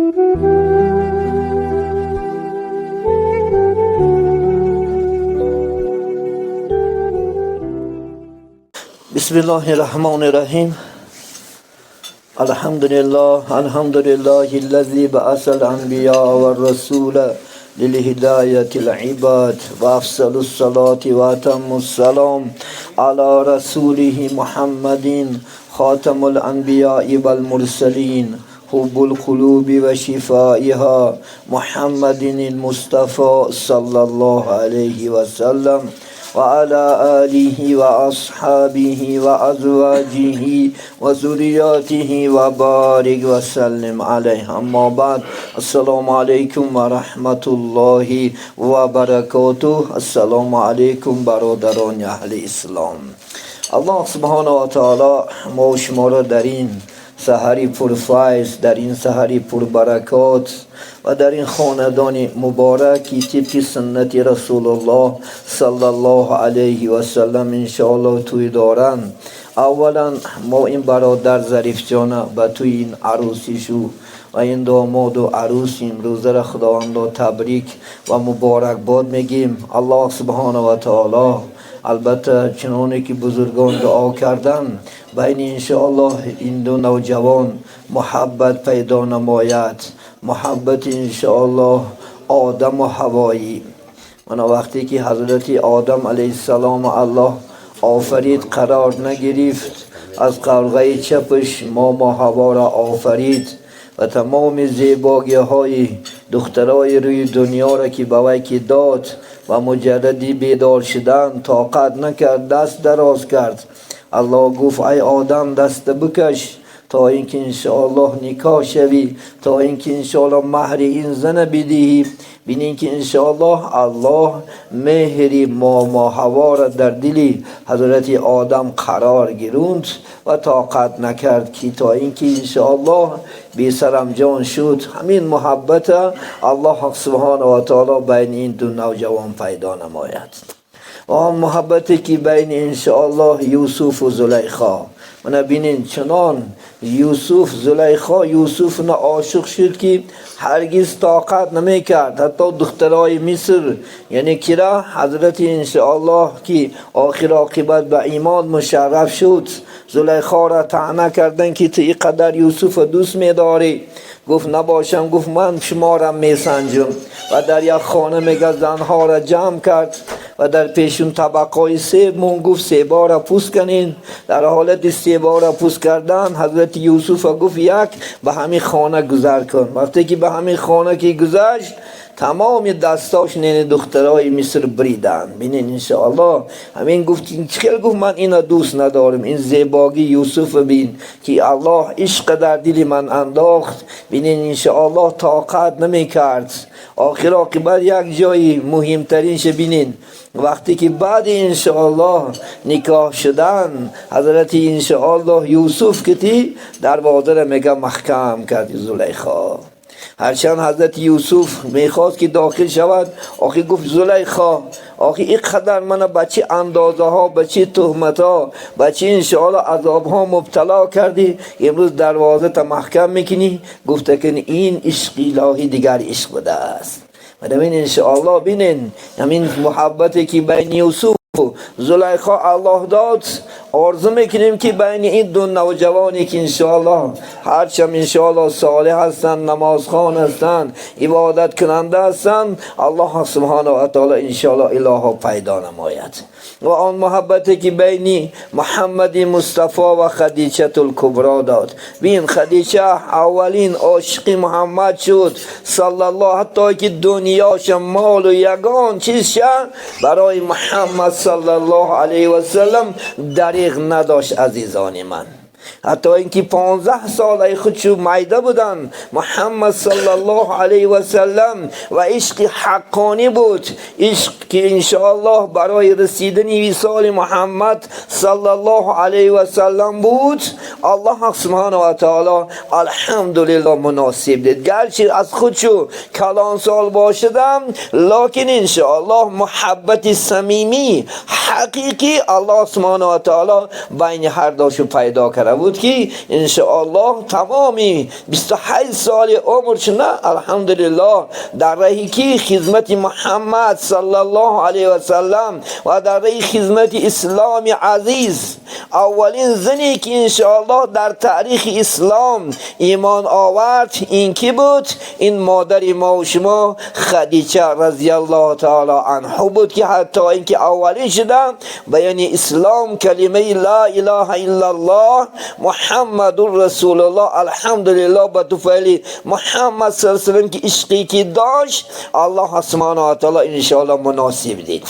بسم الله الرحمن الرحیم. الحمد لله، الحمد لله الذي بعث الأنبياء والرسول للهداية العباد، وأفضل الصلاة وأتم السلام على رسوله محمد خاتم الأنبياء والمرسلين، حب القلوب وشفائها، محمد المصطفى صلى الله عليه وسلم وعلى آله وأصحابه وأزواجه وذرياته وبارك وسلم عليه. أما بعد، السلام عليكم ورحمة الله وبركاته. السلام عليكم برادران اهل اسلام. الله سبحانه و تعالی ما و شما را در این سحری پرفیض، در این سحری پربرکات و در این خاندان مبارک که طبق سنت رسول الله صلی الله علیه و سلم انشاءالله توی دارن، اولا ما این برادر ظریف جان به توی این عروسی شو و این داماد و عروس امروزه را خداوند تبریک و مبارک باد میگیم. الله سبحانه و تعالی البته چنانه که بزرگان دعا کردن، بین انشاءالله این دو نوجوان محبت پیدا نماید، محبت انشاءالله آدم و حوایی. من وقتی که حضرت آدم علیه السلام الله آفرید، قرار نگرفت، از قرغه چپش ما حوا را آفرید و تمام زیباگی های دخترای روی دنیا را که به وی که داد و مجردی بیدار شدن طاقت نکرد، دست دراز کرد. الله گفت ای آدم، دست بکش تا اینکه انشاءالله نکاح شوی، تا اینکه انشاءالله مهر این زن بدهی. بینین که انشاءالله الله مهری ما حوا را در دلی حضرت آدم قرار گیروند و طاقت نکرد که تا اینکه انشاءالله بی سرانجام شد. همین محبت الله سبحانه و تعالی بین این دو نوجوان پیدا نماید و آن محبتی که بین انشاءالله یوسف و زلیخا. من بینین، چنان یوسف زلیخا یوسف نه عاشق شد که هرگز طاقت نمی کرد. حتی دخترای مصر، یعنی کرا حضرت انشاءالله که آخر عاقبت به ایمان مشرف شد، زلیخا را طعنه کردن که تو اینقدر یوسف دوست میداری. گفت نباشم. گفت من شما را میسنجم. و در یک خانه میگه زنها را جمع کرد و در پیشون طبقای سیب مون، گفت سیبا را پوست کنین. در حالت سیبا را پوست کردن، حضرت یوسف گفت یک به همین خانه گذر کن. وقتی که به همین خانه که گذشت، تمام دستاش نین دخترای مصر بریدن. بینین، انشاءالله همین گفت خیلی، گفت من اینا دوست ندارم. این زیباگی یوسف بین که الله عشق در دل من انداخت. بینین، انشاءالله طاقت نمی کرد. آخر عاقبت یک جایی مهمترینش بینین، وقتی که بعد انشاءالله نکاح شدن، حضرت انشاءالله یوسف کتی دروازه را میگه محکم کرد زلیخا. هرچند حضرت یوسف میخواست که داخل شود، آخی گفت زلیخا، آخی اینقدر من به چه اندازه ها، به چه تهمت ها، به چه انشاءالله عذاب ها مبتلا کردی، امروز دروازه تا محکم میکنی؟ گفته که این عشق الهی دیگر عشق بوده است. و این انشاءالله بینین، همین محبتی که بین یوسف زلیخا الله داد، آرزو میکنیم که بین این دو نوجوانی که انشاءالله هرچند انشاءالله صالح هستند، نمازخوان هستند، عبادت کننده هستند، الله سبحانه و تعالی انشاءالله اله پیدا نماید. و آن محبتی که بین محمد مصطفی و خدیجه الکبرا داد. بین، خدیجه اولین عاشق محمد شد صلی الله، حتی که دنیاش، مال و یگان چیز برای محمد صلی الله علیه و سلم دریغ نداشت. عزیزان من، حتی اینکه 15 سال خودشو میده بودن محمد صلی الله علیه و سلم و عشق حقانی بود، عشق که انشاءالله برای رسیدن وصال محمد صلی الله علیه و سلم بود. الله سبحانه و تعالی الحمدلله مناسب دید. گرچه از خودشو کلان سال باشدم، لکن انشاءالله محبت صمیمی حقیقی الله سبحانه و تعالی بین هر دوشو پیدا کرده. کرده بود که انشاءالله تمامی 28 سال عمرشونه الحمدلله در راهی که خدمت محمد صلی الله علیه و سلم و در راه خدمت اسلام عزیز، اولین زنی که انشاءالله در تاریخ اسلام ایمان آورد این کی بود؟ این مادر ما و شما خدیجه رضی الله تعالی عنها بود که حتی اینکه اولین شده بیان اسلام کلمه لا اله الا الله محمد رسول الله. الحمدلله به طفیل محمد صلی الله علیه وسلم که عشقی که داشت، الله سبحانه و تعالی انشاءالله مناسب دید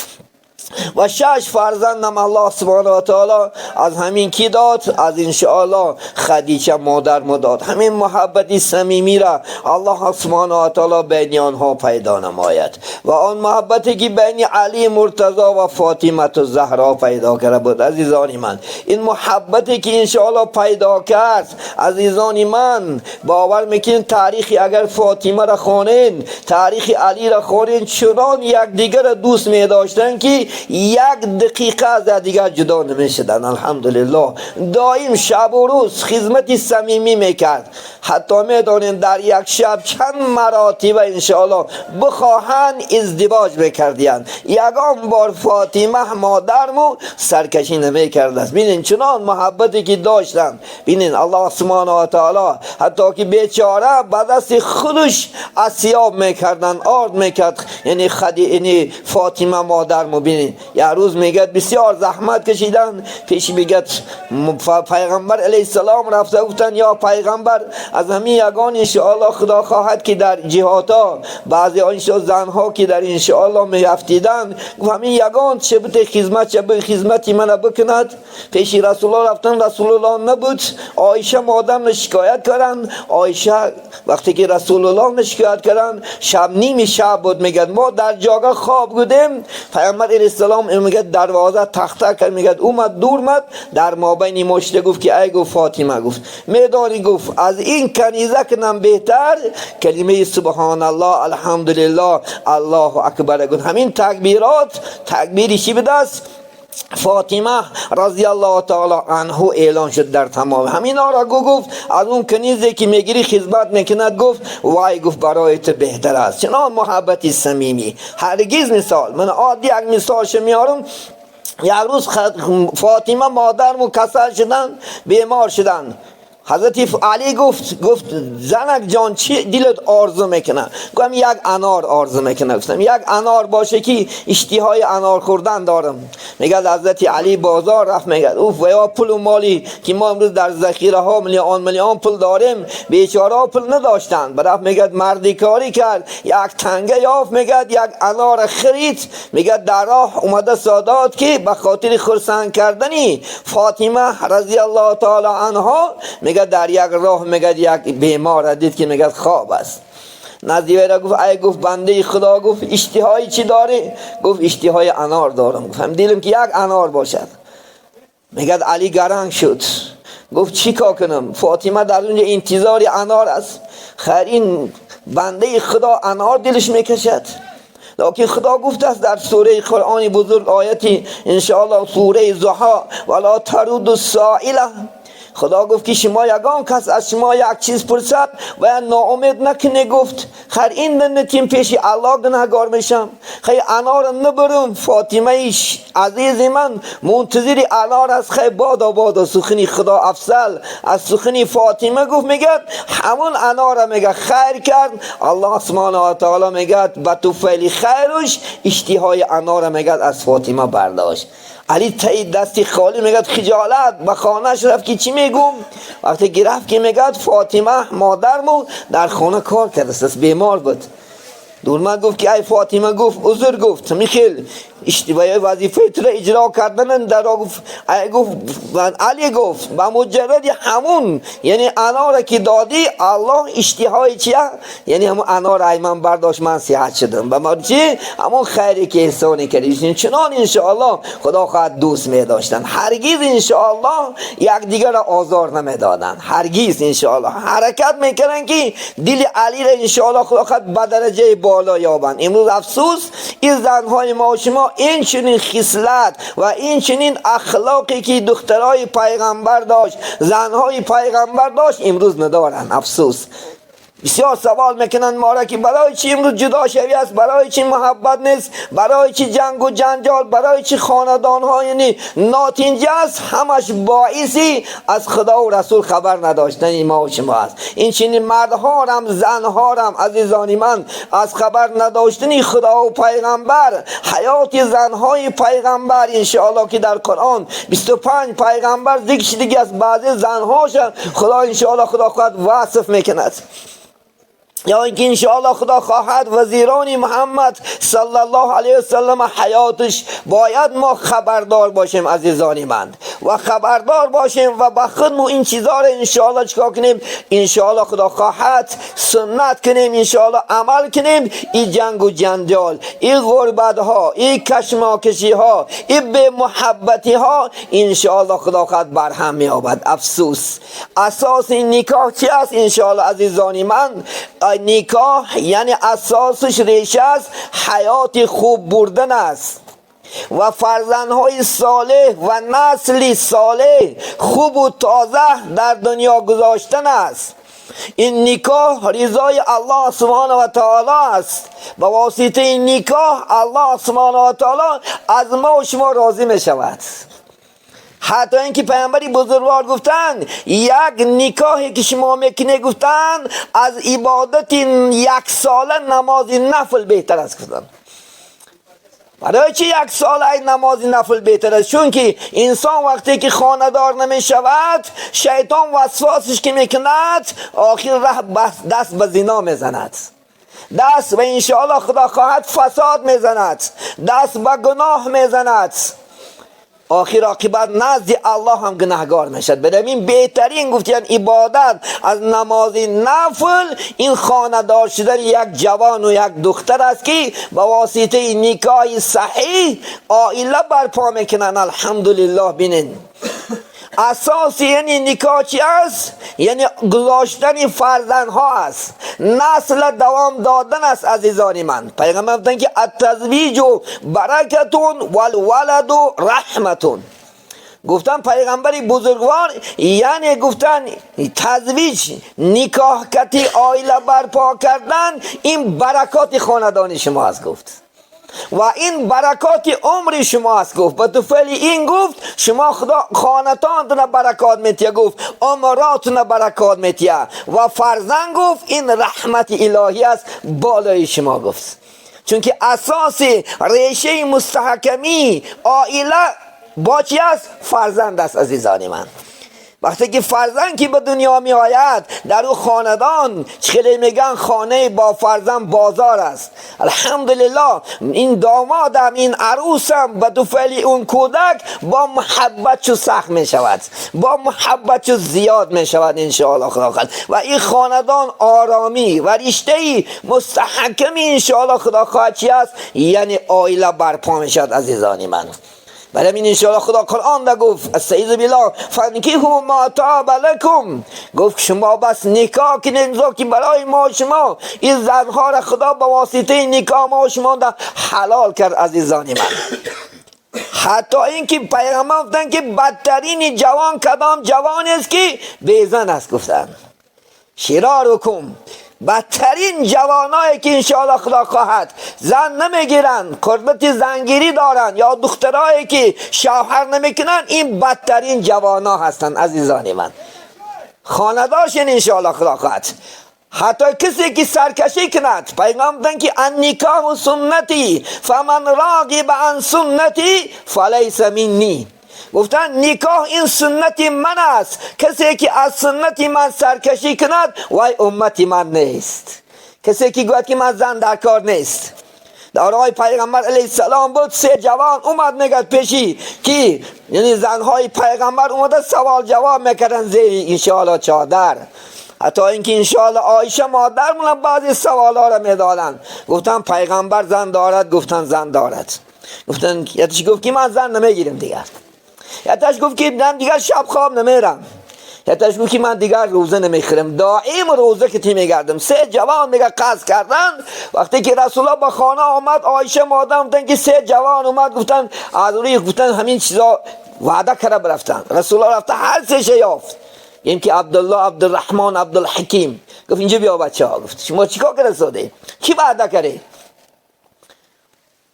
و شش فرزندم الله سبحانه و تعالی از همین کی داد؟ از انشاءالله خدیجه مادر ما داد. همین محبت صمیمی را الله سبحانه و تعالی بین آنها پیدا نماید و آن محبتی که بین علی مرتضی و فاطمه الزهرا پیدا کرده بود. عزیزان من، این محبتی که انشاءالله پیدا کرد، عزیزان من، باور میکنین تاریخی اگر فاطمه را خوانین، تاریخ علی را خوانین، چنان یکدیگر را دوست می داشتن که یک دقیقه از دیگر جدا نمیشدن. الحمدلله دائم شب و روز خدمت صمیمی میکرد. حتی میدانین در یک شب چند مراتب انشاءالله بخواهند ازدواج میکردین. یگان بار فاطمه مادرمو سرکشی نمیکرد است. ببینین چنان محبتی که داشتن. ببینین الله سبحانه و تعالی حتی که بیچاره به دست خودش اسیاب میکردن، آرد میکرد، یعنی خدی یعنی فاطمه مادرمو. ببینین یه روز میگه بسیار زحمت کشیدن، پیش میگه پیغمبر علیه السلام رفته، گفتن یا پیغمبر، از همین یگان انشاءالله خدا خواهد که در جهاتا بعضی انشاءالله زنها که در انشاءالله میافتیدن، گفت همین یگان چه بده خدمت، چه به خدمتی من بکند. پیش رسول الله رفتن، رسول الله نبود. عایشه مادرم شکایت کردن. عایشه وقتی که رسول الله شکایت کردن، شب نیم شب بود، میگه ما در جاگه خواب بودیم. پیامبر علیه السلام میگه دروازه تخته کرد، میگه اومد دور اومد در مابین مشت، گفت که ای گفت فاطمه، گفت میدانی، گفت از این کنیزک نم بهتر کلمه سبحان الله، الحمدلله، الله اکبر. گفت همین تکبیرات تکبیری چی بدست؟ فاطمه رضی الله تعالی عنه اعلان شد در تمام همین را. گفت از اون کنیزی که میگیری خدمت میکند، گفت وای، گفت برای تو بهتر است. چنان محبتی صمیمی هرگز. مثال من عادی یک مثالش میارم. یک روز فاطمه مادرمو کسل شدن، بیمار شدن. حضرت علی گفت زنک جان، چی دلت آرزو میکنه؟ گفتم یک انار آرزو میکنه. گفتم یک انار باشه که اشتهای انار خوردن دارم. میگه حضرت علی بازار رفت، میگه اوف و یا پول و مالی که ما امروز در ذخیره ها میلیون میلیون پول داریم، بیچاره پول نداشتن. برفت میگه مردی کاری کرد، یک تنگه یافت، میگه یک انار خرید. میگه در راه اومده سادات که به خاطر خرسند کردنی فاطمه رضی الله تعالی عنها، میگه در یک راه میگه یک بیمار دید که میگه خواب است. نزدیک را گفت ای گفت بنده خدا، گفت اشتهای چی داره؟ گفت اشتهای انار دارم. گفت هم دیلم که یک انار باشد. میگه علی گرنگ شد، گفت چی کار کنم؟ فاطمه در اونجا انتظار انار است. خیر، این بنده خدا انار دلش میکشد، لکن خدا گفته است در سوره قرآن بزرگ، آیتی انشاءالله سوره ضحی، ولا ترد السائله. خدا گفت که شما یگان کس از شما یک چیز پرسد و ناامید نکنه. گفت خیر، این نتیم پیش الله گناهگار میشم. خیر، انار نبرم، فاطمه عزیز من منتظر انار است. خیر، بادا بادا، سخنی خدا افضل از سخنی فاطمه. گفت میگه همون انار میگه خیر کرد. الله سبحانه و تعالی میگه به طفیل خیرش اشتهای انار میگه از فاطمه برداشت. علی تایی دستی خالی میگه خجالت به خانهش رفت که چی میگم؟ وقتی گرفت که میگه فاطمه مادرمو در خانه کار کرده است، بیمار بود. دورمد گفت که ای فاطمه، گفت عذر، گفت میخیل اشتباه وظیفه تو را اجرا کردن در گفت ای گفت علی، گفت به مجرد همون یعنی انار که دادی، الله اشتهای چیه؟ یعنی همون انار ای من برداشت، من صحت شدم. به ما چی؟ همون خیری که احسانی کردی. چنان انشاءالله خدا خواهد دوست می داشتن. هرگز انشاءالله یک دیگر را آزار نمیدادن. هرگز انشاءالله حرکت میکردن که دل علی را انشاءالله خدا خواهد به درجه بالا یابند. امروز افسوس، این زنهای ما و شما این چنین خصلت و این چنین اخلاقی که دخترای پیغمبر داشت، زنهای پیغمبر داشت، امروز ندارن. افسوس. بسیار سوال میکنن ما را که برای چی امروز جدا شوی است، برای چی محبت نیست، برای چی جنگ و جنجال، برای چی خاندان ها یعنی ناتینج است. همش باعثی از خدا و رسول خبر نداشتن ما و شما است. این چنین مردها رم زنها رم عزیزان من از خبر نداشتن خدا و پیغمبر، حیات زنهای پیغمبر انشاءالله که در قرآن 25 پیغمبر ذکر شده از بعضی زنهاش خدا انشاءالله خدا خواهد وصف میکند. یا اینکه انشاءالله خدا خواهد وزیران محمد صلی الله علیه وسلم حیاتش باید ما خبردار باشیم عزیزان من، و خبردار باشیم و با خودمون این چیزا رو انشاءالله چیکار کنیم، انشاءالله خدا خواهد سنت کنیم، انشاءالله عمل کنیم. این جنگ و جنجال، این غربت ها، این کشماکشی ها، این به محبتی ها انشاءالله خدا خواهد برهم می آبد. افسوس. اساس این نکاح چی است انشاءالله عزیزان من؟ نکاح یعنی اساسش ریشه است، حیات خوب بردن است و فرزندهای صالح و نسلی صالح خوب و تازه در دنیا گذاشتن است. این نکاح رضای الله سبحانه و تعالی است. با واسطه این نکاح الله سبحانه و تعالی از ما و شما راضی می شود. حتی اینکه پیامبری بزرگوار گفتن یک نکاحی که شما میکنه، گفتن از عبادت یک ساله نماز نفل بهتر است. گفتن برای چی یک ساله نماز نفل بهتر است؟ چون که انسان وقتی که خانه دار نمی شود، شیطان وسواسش که میکند، آخر ره دست به زنا میزند، دست به انشاءالله خدا خواهد فساد میزند، دست به گناه میزند، آخر عاقبت نزد الله هم گناهگار میشد. برای بهترین گفتن عبادت از نماز نفل این خانه دار شدن یک جوان و یک دختر است که با واسطه نکاح صحیح عائله برپا میکنن. الحمدلله. بینین اساس یعنی نکاح چی است؟ یعنی گذاشتن فرزندها است، نسل دوام دادن است عزیزان من. پیغمبر گفتن که التزویج برکتون والولد رحمتون. گفتن پیغمبر بزرگوار یعنی گفتن تزویج، نکاح کتی عائله برپا کردن، این برکات خاندان شما است گفت، و این برکات عمر شما است گفت. به طفیل این گفت شما خدا خانتان برکات میتیه، گفت عمراتون برکات میتیه، و فرزند گفت این رحمت الهی است بالای شما گفت. چون که اساس ریشه مستحکمی عائله با چی است؟ فرزند است عزیزان من. وقتی که فرزند که به دنیا می آید در او خاندان چخیلی میگن خانه با فرزند بازار است. الحمدلله این دامادم این عروسم به طفیل اون کودک با محبت چو سخت می شود، با محبت چو زیاد می شود انشاءالله خدا خواهد، و این خاندان آرامی و رشته مستحکمی انشاءالله خدا خواهد چی است؟ یعنی عائله برپا می شود عزیزان من. برای این انشاءالله خدا قرآن دا گفت استعیذ بالله فانکحوا ما طاب لکم، گفت شما بس نکاح کنید که برای ما شما این زنها را خدا با واسطه نکاح ما شما دا حلال کرد عزیزان من. حتی اینکه پیغمبر گفتن که بدترین جوان کدام جوان است که بی زن است، گفتن شرارکم، بدترین جوانایی که انشاءالله خدا خواهد زن نمیگیرن، قربت زنگیری دارن، یا دخترایی که شوهر نمیکنن، این بدترین جوانا هستن عزیزان من. خانه‌دارشین انشاءالله خدا خواهد. حتی کسی که سرکشی کند، پیغمبر گفتن که النکاح سنتی فمن راغب عن سنتی فلیس منی. گفتن نکاح این سنت من است، کسی که از سنت من سرکشی کند وای امت من نیست. کسی که گفت که من زن در کار نیست. در آقای پیغمبر علیه السلام بود، سه جوان اومد میگد پیشی که یعنی زنهای پیغمبر اومده سوال جواب میکردن زیر انشاءالله چادر، حتی اینکه انشاءالله عایشه مادرمون بعضی سوالا را میدادن. گفتن پیغمبر زن دارد؟ گفتن زن دارد. گفتن یتش گفت که من زن نمیگیرم دیگر. یتش گفت که من دیگر شب خواب نمیرم. یتش گفت که من دیگر روزه نمیخورم، دائم روزه که تی میگردم. سه جوان میگه قصد کردن. وقتی که رسول الله به خانه آمد، عایشه مادر گفتن که سه جوان اومد، گفتن از روی گفتن همین چیزا وعده کرده برفتن. رسول الله رفته هر سه یافت، این که عبدالله، عبدالرحمن، عبدالحکیم. گفت اینجا بیا بچه ها. گفت شما چیکار کرده ساده؟ کی وعده کرده؟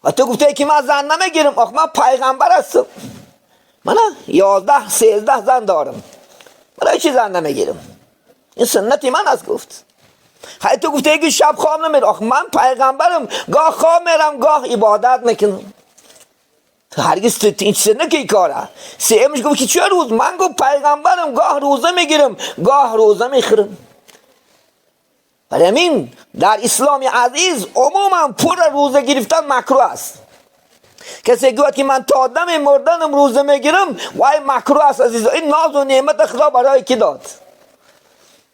و تو گفته که من زن نمیگیرم. آخ من پیغمبر هستم، من 11 13 زن دارم، برای چی زن نمیگیرم؟ این سنت من است. گفت خیلی تو گفته که شب خواب نمیرم. آخ من پیغمبرم، گاه خواب میرم گاه عبادت میکنم. تو هرگز تو این چیز نکی کاره. سیمش گفت که چه روز؟ من گفت پیغمبرم، گاه روزه میگیرم گاه روزه میخورم. برای همین در اسلام عزیز عموما پر روزه گرفتن مکروه است. کسی گفت که من تا دم مردنم روزه میگیرم، وای مکروه است عزیز. این ناز و نعمت خدا برای کی داد؟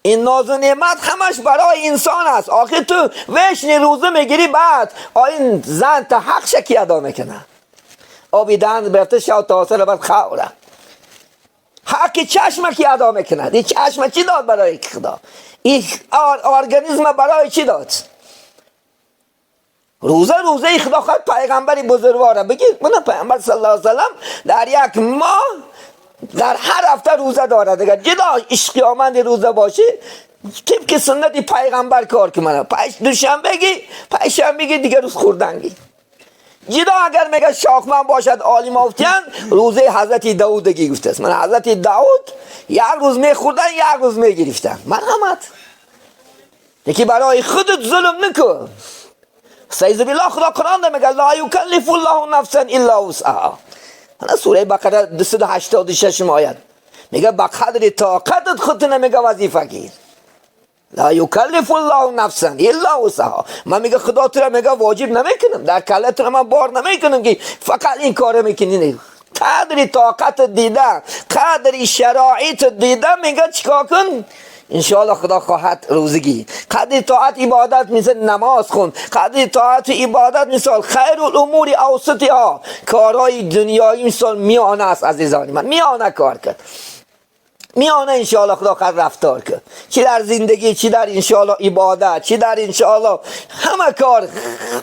این ناز و نعمت همش برای انسان است. آخر تو وشنی روزه میگیری، بعد این زن تا حقش کی ادا میکنه؟ آبی دهن برفته شو تا سر بعد خوره. حق چشم کی ادا میکنه؟ این چشم چی داد برای خدا؟ این ارگانیسم برای چی داد؟ روزه روزه خدا خواهد پیغمبری بزرگواره بگید. من پیغمبر صلی الله علیه وسلم در یک ماه در هر هفته روزه داره دیگه. جدا عشقیامند روزه باشی، طبق سنت پیغمبر کار کنه. دوشنبگی پنجشنبگی دیگه روز خوردنگی. جدا اگر میگه شاخمن باشد عالم آفتیان، روزه حضرت داودگی گفته است. من حضرت داود یک روز میخوردن یک روز میگرفتن. مرحمت یکی برای خودت ظلم نکن. سعیذ بالله خدا قرآن ده میگه لا یکلف الله نفسا الا وسعها. سوره بقره 286 آیت میگه با قدر طاقتت خودت نمیگه وظیفه گیر. لا یکلف الله نفسا الا وسعها. من میگه خدا تو را میگه واجب نمیکنم، در کله تو را من بار نمیکنم که فقط این کار میکنی. قدر طاقت دیده، قدر شرایط دیده، میگه چیکار کن؟ انشاءالله خدا خواهد روزگی. قدر طاعت عبادت مثل نماز خون، قدر طاعت عبادت مثال خیر الامور اوسطها، کارهای دنیایی مثال میانه است عزیزان من، میانه کار کرد، میانه انشاءالله خدا خواهد رفتار کرد، چی در زندگی، چی در انشاءالله عبادت، چی در انشاءالله همه کار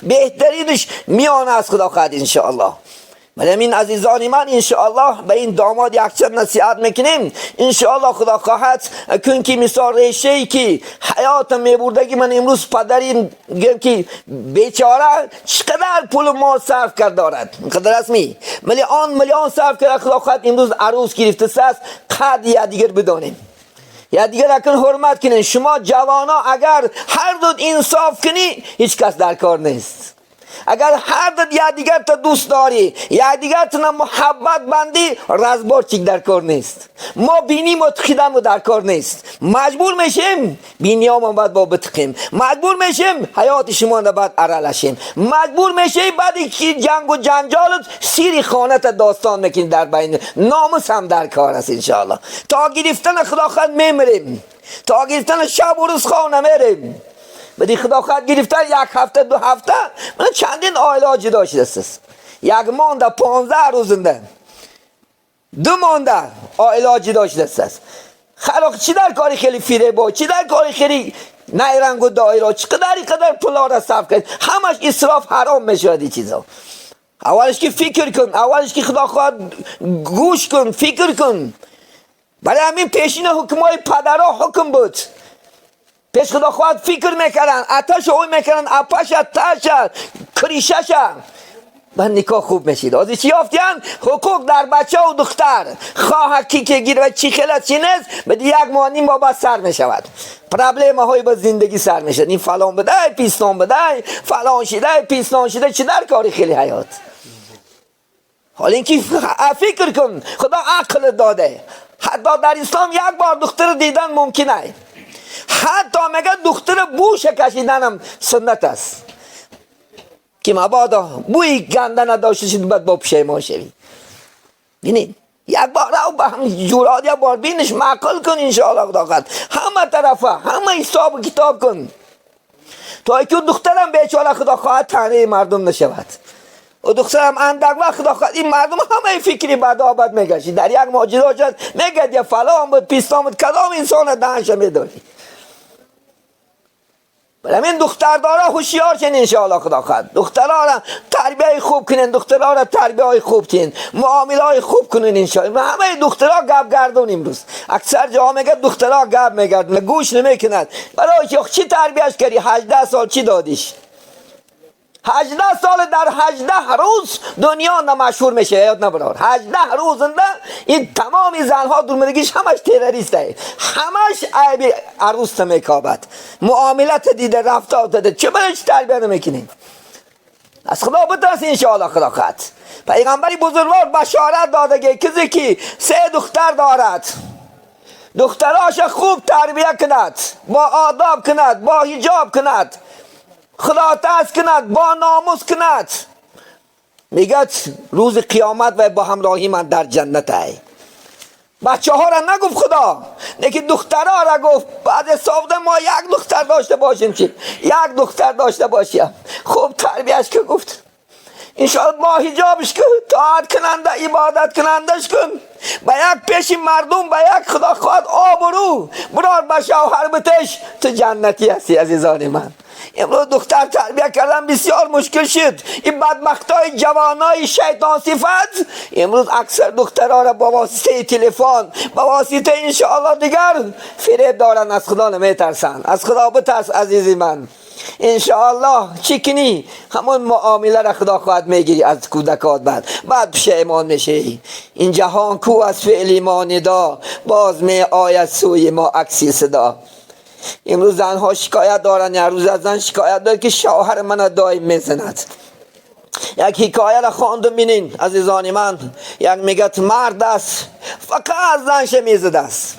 بهترینش میانه است خدا خواهد انشاءالله. ولی این عزیزان من انشاءالله به این داماد یک چند نصیحت میکنیم. انشاءالله خدا خواهد کن که مثال ریشه ای که حیات میبردگی من امروز پدری که بیچاره چقدر پول مال صرف کرد دارد، قدر رسمی میلیون میلیون صرف کرد، خدا خواهد امروز عروس گرفته است. قد یا دیگر بدانیم یا دیگر اکن حرمت کنین. شما جوانا اگر هر دو انصاف کنی هیچ کس در کار نیست. اگر هر دو یا دیگر تا دوست داری یا دیگر تا محبت بندی، رزبار چیک در کار نیست. ما بینیم و تخیدم و در کار نیست. مجبور میشیم بینیام باید با بتخیم، مجبور میشیم حیات شما را باید ارالشیم، مجبور میشیم بعد که جنگ و جنجالت سیر خانه تا داستان میکنی در بین ناموس هم در کار است انشاءالله. تا گرفتن خدا خود میمریم، تا گرفتن شب و روز خانه میریم. بدی خدا خواهد گرفتن یک هفته دو هفته من چندین آیله جدا شده است. یک مانده 15 روزنده دو مانده آیله جدا شده است. خلاق چی در کاری خیلی فیره با چی در کاری خیلی نیرنگ و دایره چقدر قدر پولا را صرف کرد، همش اسراف حرام میشود این چیزا. اولش که فکر کن، اولش که خدا خواهد گوش کن، فکر کن. برای همین پیشین حکمای پدرها حکم بود. پیش خدا خواهد فکر میکردن، اتش اوی میکردن، اپش تش کریشش من نکاح خوب میشید. از چی یافتیان؟ حقوق در بچه و دختر خواه کی که گیر و چی خیلت چی نیست، به یک ماه نیم بابا سر میشود. پرابلم های با زندگی سر میشد. این فلان بده پیستان بده فلان شده پیستان شده، چی در کاری خیلی حیات. حالا اینکه فکر کن خدا عقل داده. حتی در اسلام یک بار دختر دیدن ممکنه، حتی میگه دختر بوش کشیدنم سنت است که مبادا بوی گنده نداشته شید بعد با پشیمان شوی. ببینید یک بار او به هم جوراد یک بار بینش معقل کن انشاءالله خدا خواهد. همه طرفه همه حساب کتاب کن تا اینکه دخترم بیچاره خدا خواهد تنه مردم نشود. و دخترم اندک وقت خدا خواهد این مردم همه فکری بد آباد میگشی در یک ماجرا شد میگد یا فلان بود پیستان بود کدام انسان دهنش میداری. برای این دختردارا هوشیار شین انشاءالله خدا خواهد. دخترها را تربیه خوب کنین، دخترها را تربیه های خوب تین، معامله های خوب کنین انشاءالله. همه دخترها گپ گردون امروز اکثر جا میگه دخترها گپ میگردن، گوش نمیکند. برای چی تربیهش کردی؟ 18 سال چی دادیش؟ 18 سال در 18 روز دنیا نمشهور میشه، یاد نبرار. 18 روز زنده این تمام زنها دورمدگیش همش تروریست ه، همش عیب عروس میکابد، معاملت دیده، رفتار دیده، چه برایش تربیه نمیکنین؟ از خدا بترس انشاءالله خدا خواهد. پیغمبری بزرگوار بشارت داده که کسی که 3 دختر دارد، دختراش خوب تربیه کند، با آداب کند، با حجاب کند، خدا ترس کند، با ناموس کند، میگه روز قیامت و با همراهی من در جنت ای. بچه ها را نگفت خدا، لیکن دخترها را گفت. بعد حساب ما یک دختر داشته باشیم، چی؟ یک دختر داشته باشیم، خوب تربیهش که گفت انشاءالله با حجابش کن، طاعت کننده، عبادت کنندش کن، با یک پیش مردم، با یک خدا خواهد آبرو برار به شوهر بتش، تو جنتی هستی عزیزان من. امروز دختر تربیه کردن بسیار مشکل شد. این بدبختای جوانای شیطان صفت امروز اکثر دخترها را با واسطه تلفن، با واسطه انشاءالله دیگر فریب دارن، از خدا نمیترسن. از خدا بترس عزیزی من. انشاءالله چی کنی؟ همون معامله را خدا خواهد میگیری از کودکات، بعد پشیمان میشی. این جهان کو از فعل ما ندا، باز می آید سوی ما عکسی صدا. امروز زنها شکایت دارن، یه روز از زن شکایت داره که شوهر من دایم میزند. یک حکایه را خواندم بینین عزیزان من، یک میگه مرد است فقط از زنش میزد است،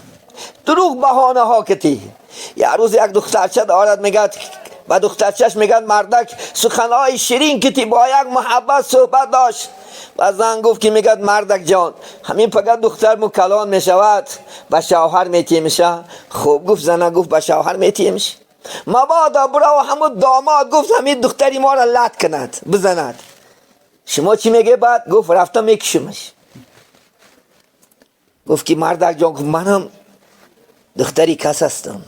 دروغ بهانه ها کتی. یه روز یک دخترچه دارد میگه و دخترچهش میگن مردک سخنهای شیرین کتی با یک محبت صحبت داشت و زن گفت که میگد مردک جان همین فقط دختر کلان میشود به شوهر میتی میشه. خوب گفت زنه گفت به شوهر میتی میشه، مبادا برو همون داماد گفت همین دختری ما را لط کند بزند، شما چی میگه؟ بعد گفت رفتم میکشمش. گفت که مردک جان، گفت منم دختری کس هستم،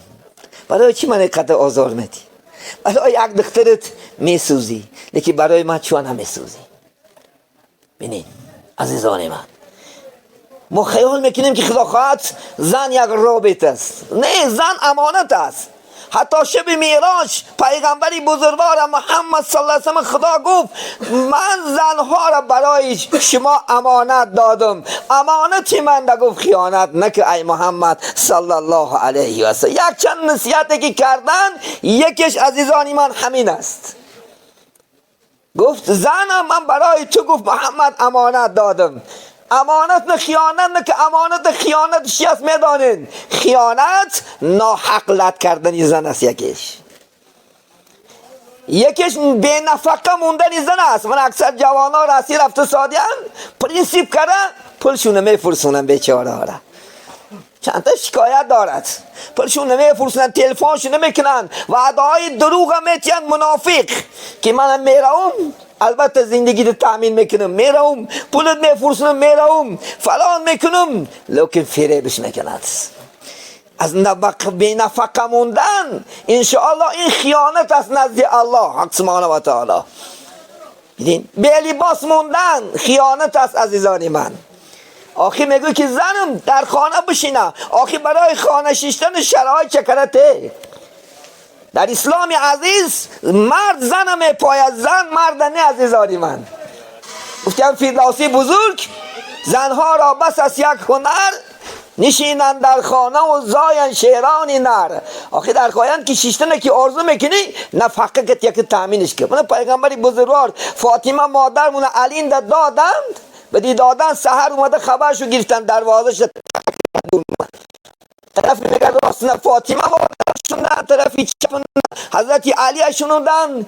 برای چی من قدر آزار میدی؟ برای یک دخترت میسوزی، لیکن برای من چون نمیسوزی؟ ببینید عزیزان من، ما خیال میکنیم که خدا خواهد زن یک رابط است. نه، زن امانت است. حتی شب معراج پیغمبری بزرگوار محمد صلی الله علیه و سلم خدا گفت من زنها را برای شما امانت دادم، امانتی من را گفت خیانت نکه ای محمد صلی الله علیه و سلم. یک چند نصیحتی که کردن، یکیش عزیزان من همین است. گفت زنم من برای تو گفت محمد امانت دادم، امانت نه خیانت نه که امانت خیانت چی است میدانین؟ خیانت ناحق لط کردن زن است. یکیش بی نفقه موندن زن است. من اکثر جوان ها راسی رفته سادیان پرینسیپ کرده پولشون میفرسونن بیچاره ها را، چند تا شکایت دارد، پولشون نمیفرسونن، تلفنشون نمیکنن، وعده های دروغ میتین منافق که من میروم البته زندگی رو تامین میکنم، میروم پولت میفرسونم، میروم فلان میکنم، لیکن فریبش میکند. از بی نفقه موندن انشاءالله این خیانت است نزد الله حق سبحانه و تعالی. بی لباس موندن خیانت است عزیزان من. آخی میگه که زنم در خانه بشینه، آخی برای خانه شیشتن شرایط چکرته. در اسلام عزیز مرد زن میپاید، زن مرد نه. عزیزان من گفتم فردوسی بزرگ زنها را بس از یک هنر، نشینند در خانه و زاین شیران نر. آخه در خانه که شیشتنه که آرزو میکنی نفقه که یک تامینش که. من پیغمبری بزرگوار فاطمه مادرمون علی دادند، به دی دادن سحر اومده خبرشو گرفتن، دروازش طرف میگه راست نه فاطمه مادرشون، طرفی چپ حضرت علی شنودن،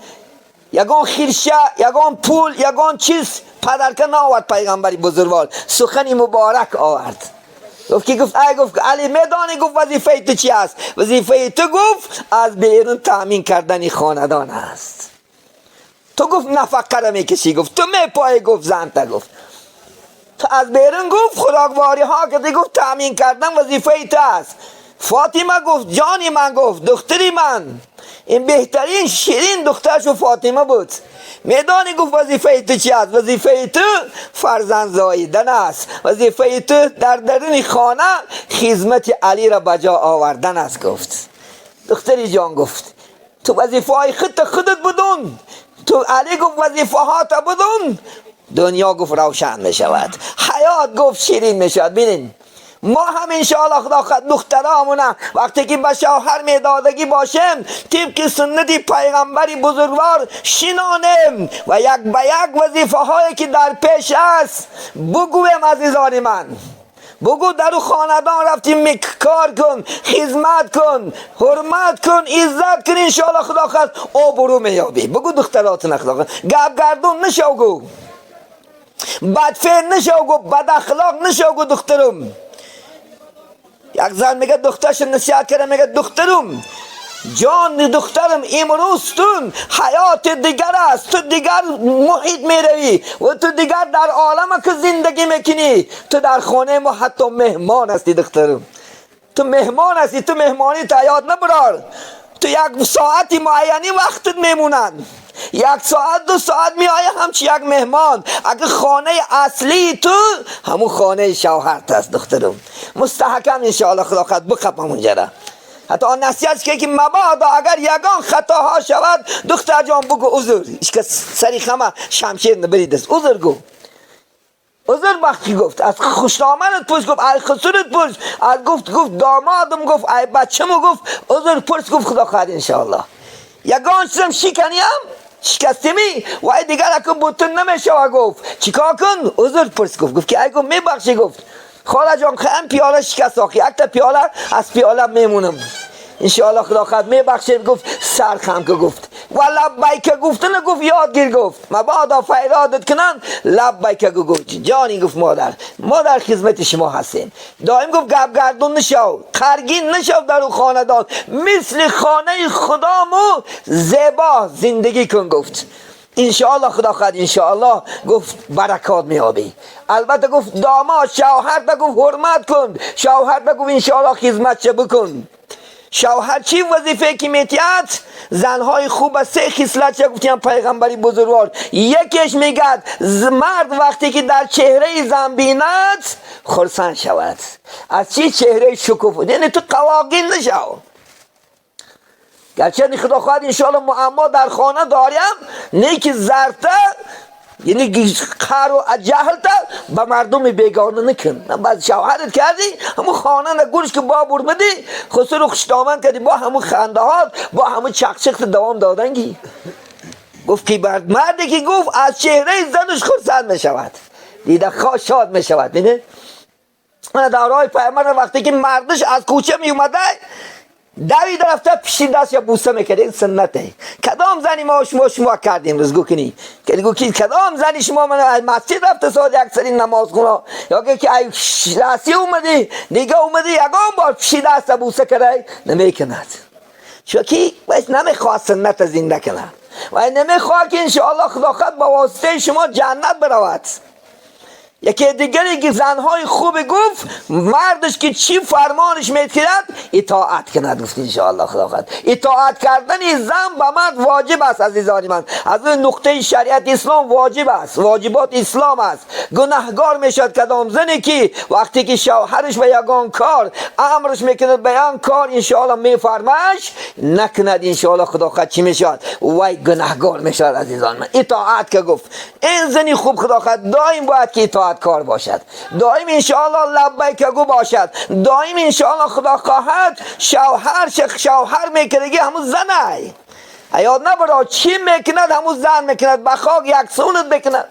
یگان خیرشه یگان پول یگان چیز پدرکه نآورد. پیغمبری بزرگوار سخنی مبارک آورد. گفت که گفت ای گفت علی میدانی گفت وظیفه تو چی است؟ وظیفه تو گفت از بیرون تامین کردن خاندان است. تو گفت نفقه را میکشی گفت، تو میپایی گفت زن تا گفت، تو از بیرون گفت خوراکواری ها که گفت تامین کردن وظیفه تو است. فاطمه گفت جانی من، گفت دختری من، این بهترین شیرین دخترشو فاطمه بود. میدانی گفت وظیفه تو چی است؟ وظیفه تو فرزند زاییدن است، وظیفه تو در درون خانه خدمت علی را بجا آوردن است. گفت دختری جان، گفت تو وظیفه های خودت خودت بدون، تو علی گفت وظیفه ها تا بدون، دنیا گفت روشن می شود، حیات گفت شیرین می شود. ببینین ما هم انشاءالله خدا خود دخترامونه وقتی که به شوهر میدادگی باشیم طبق سنت پیغمبر بزرگوار شنانیم و یک به یک وظیفه هایی که در پیش است بگویم. عزیزان من، بگو در خاندان رفتیم کار کن، خدمت کن، حرمت کن، عزت کن، انشاءالله خدا خواست آبرو میابی. بگو دختراتون خدا خواست گپ گردون نشو گو، بدفعل نشو گو، بد اخلاق نشو گو. دخترم یک زن میگه دخترش نصیحت کرده، میگه دخترم جان دخترم، امروز تو حیات دیگر است، تو دیگر محیط میروی و تو دیگر در عالم که زندگی میکنی، تو در خانه ما حتی مهمان هستی. دخترم تو مهمان هستی، تو مهمانی تا یاد نبرار، تو یک ساعتی معینی وقتت میمونن، یک ساعت دو ساعت می آیه همچی یک مهمان. اگه خانه اصلی تو همون خانه شوهرت است. دخترم مستحکم انشاءالله خدا خواهد بخپ همونجا را. حتی آن نصیحت که مبادا اگر یگان خطاها شود دختر جان بگو عذر، ایش که سری خمه شمشیر نبرید است، عذر گو، عذر وقتی گفت از خوشنامنت پرس، گفت ای خسرت پرس، از گفت گفت دامادم، گفت ای بچه‌مو، گفت عذر پرس، گفت خدا خواهد انشاءالله. یگان چیزم شکنیم شکستیمی و ای دیگر اکن بوتن نمیشه و گفت چیکار کن؟ عذر پرس، گفت گفت که ای گفت میبخشی، گفت خاله جان خیم پیاله شکست آخی، یک تا پیاله از پیاله میمونم انشاءالله خدا خواهد میبخشه. گفت سر خم که گفت و لبیک گفتن گفت یادگیر، گفت مبادا فریادت کنن لبیک گفت جانی، گفت مادر ما در خدمت شما هستیم. دائم گفت گپ گردون نشو، خرگین نشو در او خاندان، مثل خانه خدامو زیبا زندگی کن. گفت انشاءالله خدا خواهد انشاءالله گفت برکات میابی. البته گفت داماد شوهر تا گفت حرمت کن، شوهر تا گفت انشاءالله خدمت چه بکن. شوهر چی وظیفه که میتید؟ زنهای خوب از سه خصلت چه گفتیم پیغمبری بزرگوار، یکیش میگد مرد وقتی که در چهره زن بیند خرسند شود. از چی؟ چهره شکوفه، یعنی تو قواقین نشو. گرچه خدا خواهد انشاءالله معما در خانه داریم، نه که زرته یعنی قهر و جهل تا به مردم بیگانه نکن. بعد شوهرت کردی همون خانه نگورش که با برمدی خسر و خوشدامن کردی، با همون خنده هات با همون چقچق دوام دادنگی. گفت که مردی که گفت از چهره زنش خرسند می شود، دیده خواه شاد می شود. بینه من در راه پیامبر وقتی که مردش از کوچه می اومده دوید رفته پیش دست یا بوسه میکرد. این سنته. کدام زنی ما شما کردیم روز گو کنی که گو کی کدام زنی شما من از مسجد رفته ساعت یک سری نماز خونه یا که ای راسی اومدی دیگه اومدی یگان بار پیش دست بوسه کرده نمیکند. چون کی بس نمیخواد سنت زنده کنه و نمیخواد که انشاءالله خدا خود با واسطه شما جنت برود. یکی دیگری که زنهای خوب گفت مردش که چی فرمانش میکرد اطاعت کند. گفت انشاءالله خدا خواهد اطاعت کردن زن به مرد واجب است. عزیزان من از اون نقطه شریعت اسلام واجب است، واجبات اسلام است. گناهگار میشد کدام زنی که وقتی که شوهرش به یگان کار امرش میکند به یگان کار انشاءالله میفرمش نکند، انشاءالله خدا خواهد چی میشد؟ وای گناهگار میشد. عزیزان من اطاعت که گفت این زنی خوب خدا خواهد دائم باید که اطاعت کار باشد، دائم انشاءالله لبیک گو باشد، دائم انشاءالله خدا خواهد شوهر میکردگی همون زنه یاد نبرا چی میکند همون زن میکند، به خاک یکسونت میکند،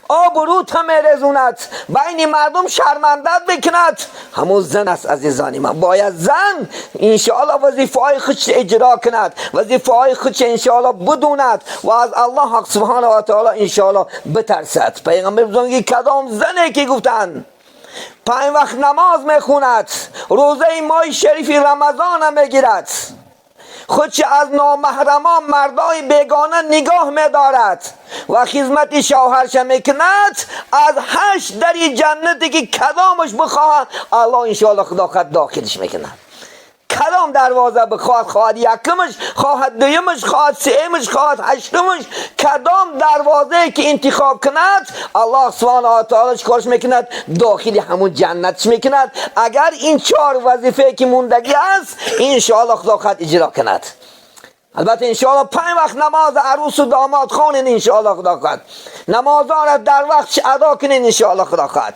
آب و روت هم میرزوند، بین مردم شرمندت میکند، همون زن است. عزیزانی من باید زن انشاءالله وظیفه های خودش اجرا کند، وظیفه های خودش انشاءالله بدوند و از الله حق سبحانه و تعالی انشاءالله بترسد. پیغمبر بزرگی کدام زنی که گفتن 5 وقت نماز میخوند، روزه ماه شریف رمضان هم میگیرد، خودش از نامحرمان مردای بیگانه نگاه می‌دارد و خدمت شوهرش میکند، از 8 دری جنتی که کدامش بخواهد الله انشاءالله خدا خود داخلش میکند. کدام دروازه بخواهد، خواهد یکمش، خواهد دویمش، خواهد سیمش، خواهد هشتمش، کدام دروازه که انتخاب کند الله سبحانه و تعالی چیکارش میکند؟ داخل همون جنتش میکند. اگر این 4 وظیفه که موندگی است انشاءالله خدا خود اجرا کند. البته انشاءالله 5 وقت نماز عروس و داماد خوانین انشاءالله خدا خود، نمازها را در وقتش ادا کنین انشاءالله خدا خود،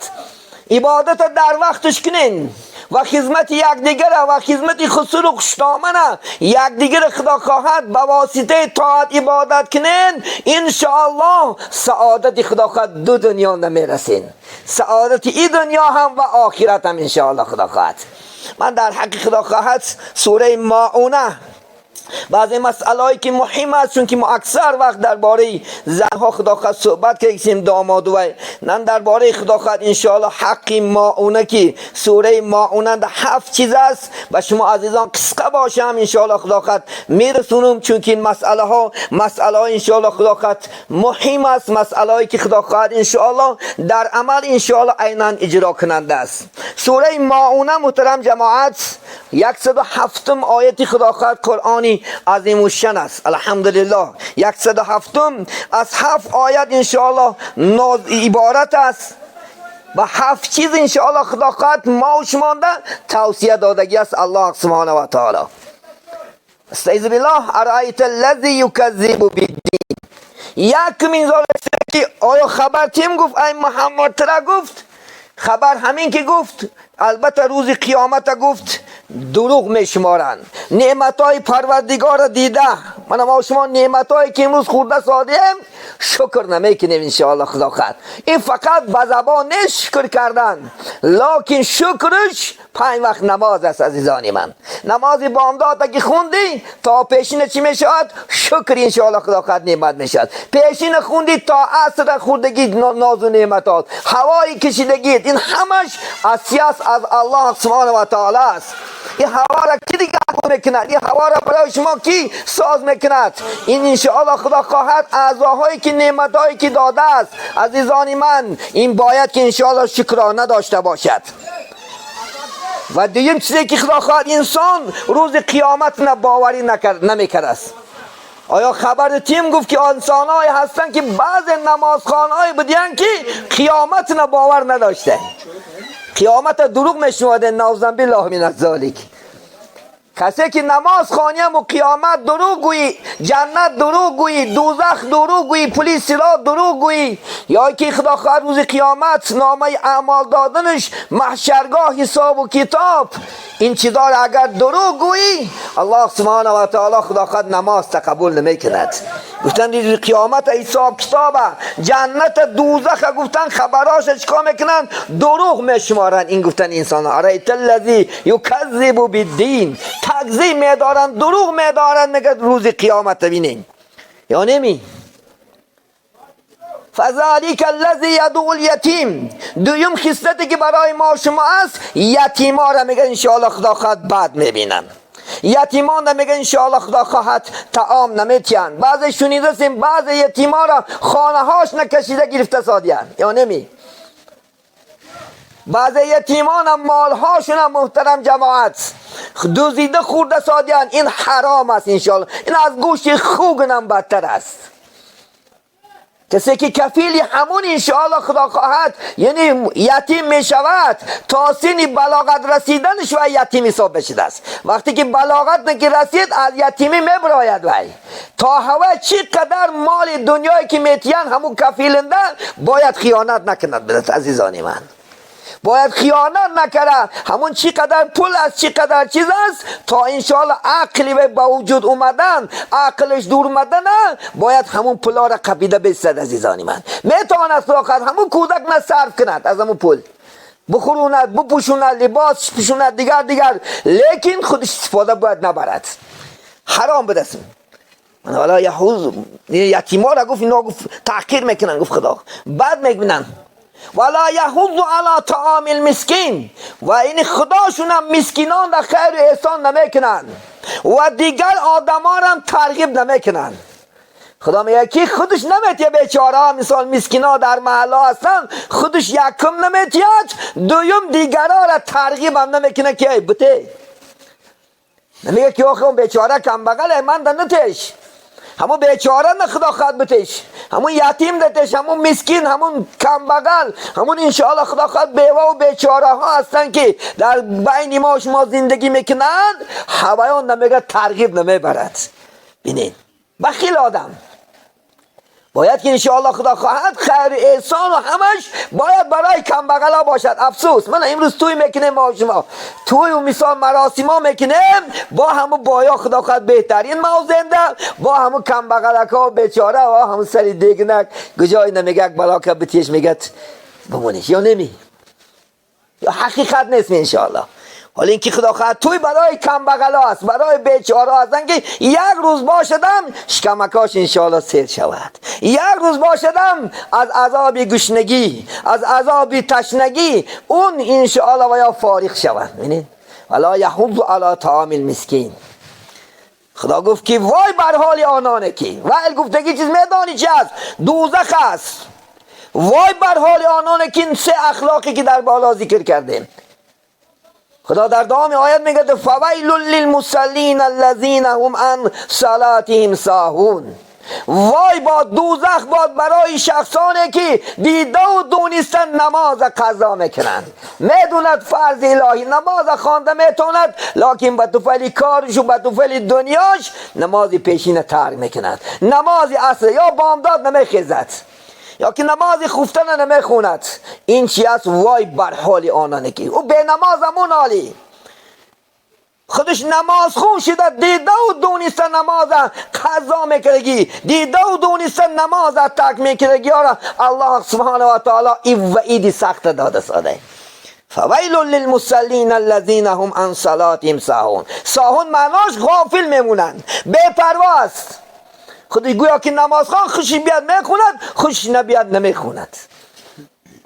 عبادت در وقتش کنین و خدمت یکدیگر و خدمت خسر و خوشدامنه یکدیگر خدا خواهد به واسطه طاعت عبادت کنین انشاءالله سعادت خدا خواهد دو دنیا نمیرسین، سعادت ای دنیا هم و آخرت هم انشاءالله خدا خواهد. من در حق خدا خواهد سوره ماعونه بعضی مسئله که مهم است، چون که ما اکثر وقت درباره زنها خدا خواهد صحبت کردیم داماد و من درباره خدا خواهد انشاءالله حق ماعونه که سوره ماعونه در 7 چیز است و شما عزیزان قصه باشم انشاءالله خدا خواهد میرسونم، چون که این مسئله ها مسئله های انشاءالله خدا خواهد مهم است، مسئله هایی که خدا خواهد انشاءالله در عمل انشاءالله عینا اجرا کننده است. سوره ماعونه محترم جماعت 107 آیت خدا خواهد قرآنی عظیم الشان است. الحمدلله 107 از 7 آیت انشاءالله عبارت است و 7 چیز انشاءالله خدا خواهد ما و شما توصیه دادگی است الله سبحانه و تعالی. استعیذ بالله ارایت الذی یکذب بالدین. یکمین که آیا خبر تیم گفت ای محمد ترا گفت خبر همین که گفت، البته روز قیامت گفت دروغ میشمارند. نعمتهای پروردگار را دیده، من ما شما نعمتهایی که امروز خورده سادیم شکر نمیکنیم انشاءالله خدا خواهد. این فقط به زبان شکر کردن، لکن شکرش 5 وقت نماز است عزیزان من. نماز بامداد که خوندی تا پیشین چی میشود؟ شکر انشاءالله خدا خواهد نعمت میشود. پیشین خوندی تا عصر خوردگی ناز و نعمتات، هوای کشیدگی، این همش از سیاس از الله سبحانه و تعالی است. این هوا را کی دیگه میکند؟ این هوا را برای شما کی ساز میکند؟ این انشاءالله خدا خواهد اعضاهایی که نعمتهایی که داده است عزیزان من، این باید که انشاءالله شکرانه داشته باشد. و دویم چیزی که خدا خواهد انسان روز قیامت نه باوری نمیکرد است. آیا خبر تیم گفت که انسانهایی هستند که بعض نمازخانهایی بودند که قیامت نه باور نداشته، قیامت دروغ میشنوده، نعوذ بالله من الذالک. کسی که نماز خوانیم و قیامت دروغ گویی، جنت دروغ گویی، دوزخ دروغ گویی، پلیس سیرات دروغ گویی، یا که خدا خواهد روز قیامت نامه اعمال دادنش محشرگاه حساب و کتاب، این چیزا را اگر دروغ گویی الله سبحانه و تعالی خدا خواهد نماز تقبل نمیکند. گفتن روز قیامت حساب کتاب جنت دوزخ گفتن خبراش چیکار میکنن؟ دروغ میشمارن. این گفتن انسان ارایت الذی یکذب بالدین، تکذیب میدارن، دروغ میدارن، میگه روز قیامت ببینین یا نمی. فذلک الذی یدعو الیتیم. دویم خصلتی که برای ما شما است، یتیما را میگه انشاءالله خدا خواهد بد میبینن، یتیمان را میگه انشاءالله خدا خواهد طعام نمیتین. بعضی شنیده بعضی یتیما را خانه هاش نکشیده گرفته سادیان یا نمی. بعضی یتیمان مالهاشون هم محترم جماعت دزدیده خورده سادیان، این حرام است انشاءالله، این از گوشت خوگ هم بدتر است. کسی که کفیل همون انشاءالله خدا خواهد یعنی یتیم می شود تا سن بلاغت رسیدنش و یتیم حساب بشده است. وقتی که بلاغت که رسید از یتیمی می براید وی تا هوا چی قدر مال دنیایی که میتین همون کفیلنده باید خیانت نکند. بدت عزیزان من، باید خیانت نکرده، همون چی قدر پول است چی قدر چیز است تا انشاءالله عقلی به وجود اومدن عقلش دور اومدن باید همون پولا را قبیده بستد. عزیزان من میتواند خدا همون کودک نه صرف کند، از همون پول بخوروند بپوشوند لباس پوشوند دیگر دیگر، لیکن خودش استفاده باید نبرد، حرام بدست. من حالا یهوز یتیما را گفت اینا گفت تحقیر میکنن، گفت خدا بد میبینن. ولا یحض علی طعام المسکین، و این خداشون هم مسکینان را خیر و احسان نمیکنن. و دیگر آدما را هم ترغیب نمیکنن. خدا میگه که خودش نمیتیه بیچاره ها، مثال مسکینا در محله هستن، خودش یکم نمیتید، دویم دیگرها را ترغیب هم نمیکنه که ای بته. نمیگه که آخه اون بیچاره کم بغله من ده نتیش، همون بیچاره نه خدا خواهد بتیش، همون یتیم دتش، همون مسکین، همون کم بغل، همون انشاءالله خدا خواهد بیوه و بیچاره ها هستن که در بین ما و شما زندگی میکنن، هوایان نمیگه ترغیب نمیبرد. بینید بخیل آدم باید که انشاءالله خدا خواهد خیر احسان و همش باید برای کم بغلا باشد. افسوس من امروز توی میکنیم ما شما توی و مثال مراسم ها میکنیم با همون بایا خدا خواهد بهترین ما زنده با همون کم بغلک ها و بیچاره و همون سری دیگنک کجای نمیگه بلا که بتیش میگه بمونیش یا نمی یا حقیقت نیست انشاءالله. حالا اینکه خدا خواهد توی برای کم بغلا است، برای بیچاره هستن که یک روز باشدم شکمکاش انشاءالله سیر شود، یک روز باشدم از عذاب گشنگی، از عذاب تشنگی اون انشاءالله و یا فارغ شود. ببینید ولا یحض علی طعام المسکین. خدا گفت که وای بر حال آنانه که ویل گفتگی چیز میدانی چی است؟ دوزخ است. وای بر حال آنانه که این سه اخلاقی که در بالا ذکر کردیم. خدا در دوام آیت میگه فویل للمصلین الذین هم عن صلاتهم ساهون. وای باد دوزخ باد برای شخصانی که دیده و دونستن نماز قضا میکنند. میدوند فرض الهی نماز خوانده میتوند، لکن به طفیل کارش و به طفیل دنیاش نماز پیشین ترک میکند. نماز عصر یا بامداد نمیخیزد یا که نماز خفتن نمیخوند. این چی است؟ وای بر حال آنانه که او به نماز همون حالی خودش نماز خون شده، دیده و دونسته نماز قضا میکردگی، دیده و دونسته نماز ترک میکردگی. آره الله سبحانه و تعالی این وعید سخت داده ساده. فویل للمصلین الذین هم عن صلاتهم ساهون. ساهون معناش غافل میمونند، بے پروا است. خودش گویا که نماز خوان خوشی بیاد میخوند، خوشی نبیاد نمیخوند.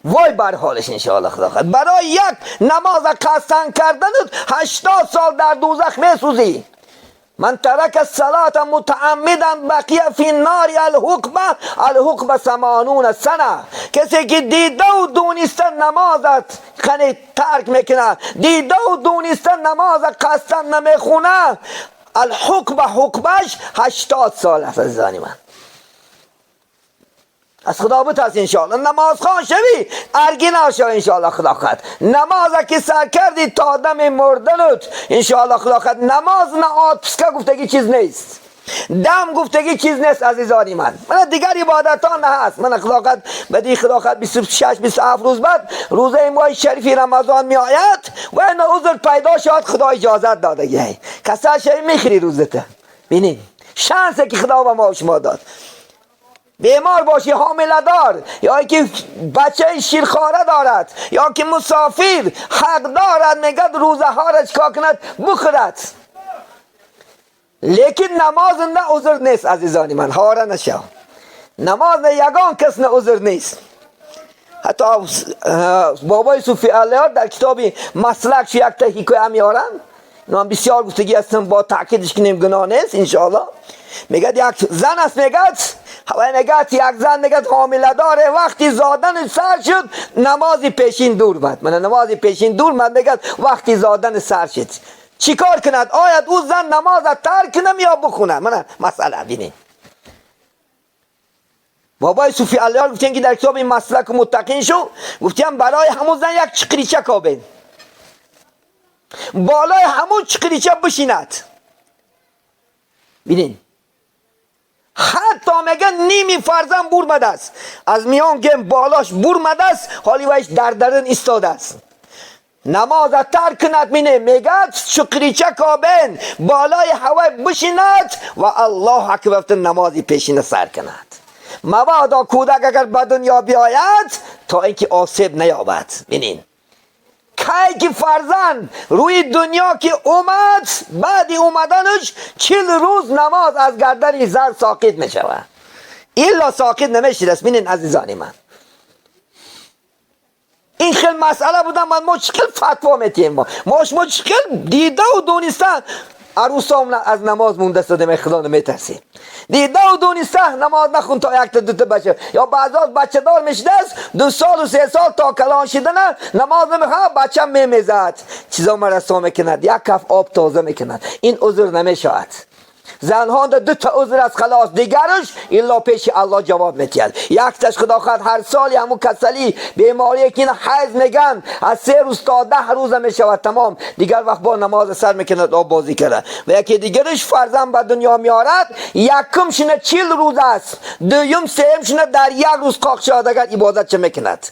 وای بر حالش انشاءالله خدا خواهد. برای یک نماز قصدن کردنت 80 سال در دوزخ میسوزی. من ترک الصلاة متعمدا بقی فی النار الحقبه، الحقبه 80 سنه. کسی که دیده و دونسته نمازت خنی ترک میکنه، دیده و دونسته نماز قصدن نمیخونه، الحقبه حقبش 80 سال است. عزیزان من از خدا بترس انشاءالله. نماز خوان شوی ارگی نشو انشاءالله خدا خواهد. نماز که سر کردی تا دم مردنت انشاءالله خدا خواهد. نماز نه آتپسکه گفتگی چیز نیست، دم گفتگی چیز نیست عزیزان من. من دیگر عبادت ها نه هست. من خدا خواهد بدی خدا خواهد 26 27 روز بعد روزه ماه شریف رمضان می آید و این عذر پیدا شد، خدا اجازت داده کسا شوی میخری روزته. ببینید شانسی که خدا به ما شما داد. بیمار باشی، حامله دار، یا که بچه شیرخواره دارد، یا که مسافر حق دارد میگد روزه ها را چیکار کند؟ بخورد. لیکن نماز نه عذر نیست عزیزان من، هاره نشو. نماز نه یگان کس نه عذر نیست. حتی بابای صوفی علیار در کتاب مسلک یک تا حکایه میارن، من بسیار گفتگی هستم با تاکیدش کنیم گناه نیست انشاءالله. میگه یک زن است، میگه میگه یک زن میگه حامله داره، وقتی زادن سر شد نماز پیشین دور مد. من نماز پیشین دور مد، میگه وقتی زادن سر شد چیکار کند؟ آید او زن نماز ترک کنم یا بخونه؟ من مسئله بینیم. بابای صوفی علیار گفتن که در کتاب مسلک متقین شو گفتیم برای همون زن یک چقریچه کابین، بالای همون چقریچه بشیند. بینین حتی میگن نیمی فرزند برمده است، از میان گم بالاش برمده است، حالی ویش در درن ایستاده است. نماز ترک کند مینه، میگه شکریچه کابین بالای هوای بشیند و الله اکبر نمازی پیشین سر کند. مبادا کودک اگر به دنیا بیاید تا اینکه آسیب نیابد. بینین کی که فرزند روی دنیا که اومد، بعد اومدنش 40 روز نماز از گردن زن ساقط می شود، الا ساقط نمیشه. ببینین عزیزان من این خیلی مسئله بودن. من ما چقدر فتوا میتیم، ما شما چقدر دیده و دونستن عروسام از نماز مونده شده، خدا نمیترسیم. دیده و دونسته نماز نخون تا یک تا دو تا بچه، یا بعضا بچه دار میشده است 2 سال و 3 سال تا کلان شده نه نماز نمیخواد، بچه میمیزد، چیزا مرسا میکند، یک کف آب تازه میکند، این عذر نمیشود. زنها دو تا عذر از خلاص، دیگرش الا پیش الله جواب میتید. یکتش خدا خواهد هر سالی همون کسلی بیماری که این حیض میگن از 3 روز تا 10 روز میشود، تمام، دیگر وقت با نماز سر میکند آب بازی کرده. و یکی دیگرش فرزند به دنیا میارد، یکم شنه 40 روز است، دویم سیم شنه در یک روز قاق شود، اگر عبادت چه میکند.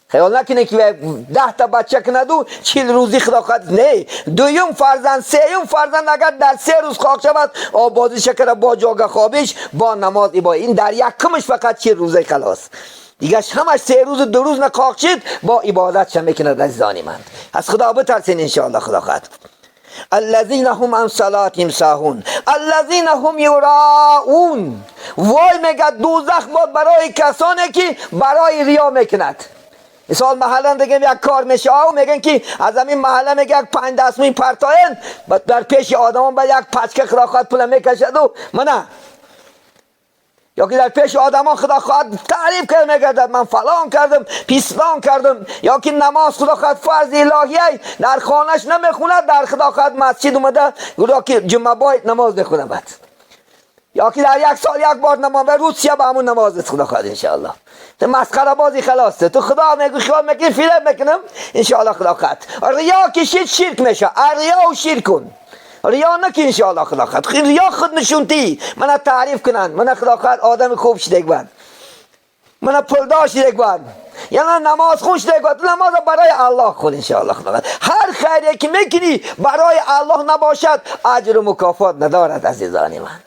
خیال نکنه که 10 تا بچه کند و 40 روزی خدا خواهد، نه، دویم فرزند سیم فرزند اگر در 3 روز خاک شود، آبازی شکر با جاگه خوابش با نماز ایبا، این در یکمش فقط 40 روزه خلاص، دیگه همش 3 روز 2 روز نه خاک شد با عبادت چه میکند. عزیزانی من، از خدا بترسین انشاءالله خدا خواهد. الذين هم عن صلاتهم ساهون الذين هم یراءون. وای میگه دوزخ باد برای کسانی که برای ریا میکند. مثال محله دیگه یک کار میشه و میگن که از همین محله میگه یک پنج دست می پرتاین در پیش آدمان با یک پچکه خدا خواهد پول میکشد و منه، یا که در پیش آدمان خدا خواهد تعریف کرد میگردد من فلان کردم پیسلان کردم، یا که نماز خدا خواهد فرض الهیه در خانهش نمیخوند، در خدا خواهد مسجد اومده یا که جمعه باید نماز نخونه بعد، یا که در یک سال یک بار نماز روسیه به همون نماز خدا خواهد انشاءالله. تو مسخره بازی خلاصه، تو خدا میگو خیال میکنی فیلم میکنم انشاءالله خدا خواهد. ریا کشید شرک میشه، ریا و شرک کن، ریا نکن انشاءالله خدا خواهد. ریا خود نشونتی من تعریف کنن، من خدا خواهد آدم خوب شده بند، من پولدار شده بند، یعنی نماز خون شده بند. نماز برای الله خون انشاءالله خدا خواهد. هر خیری که میکنی برای الله نباشد اجر و مکافات ندارد عزیزان من.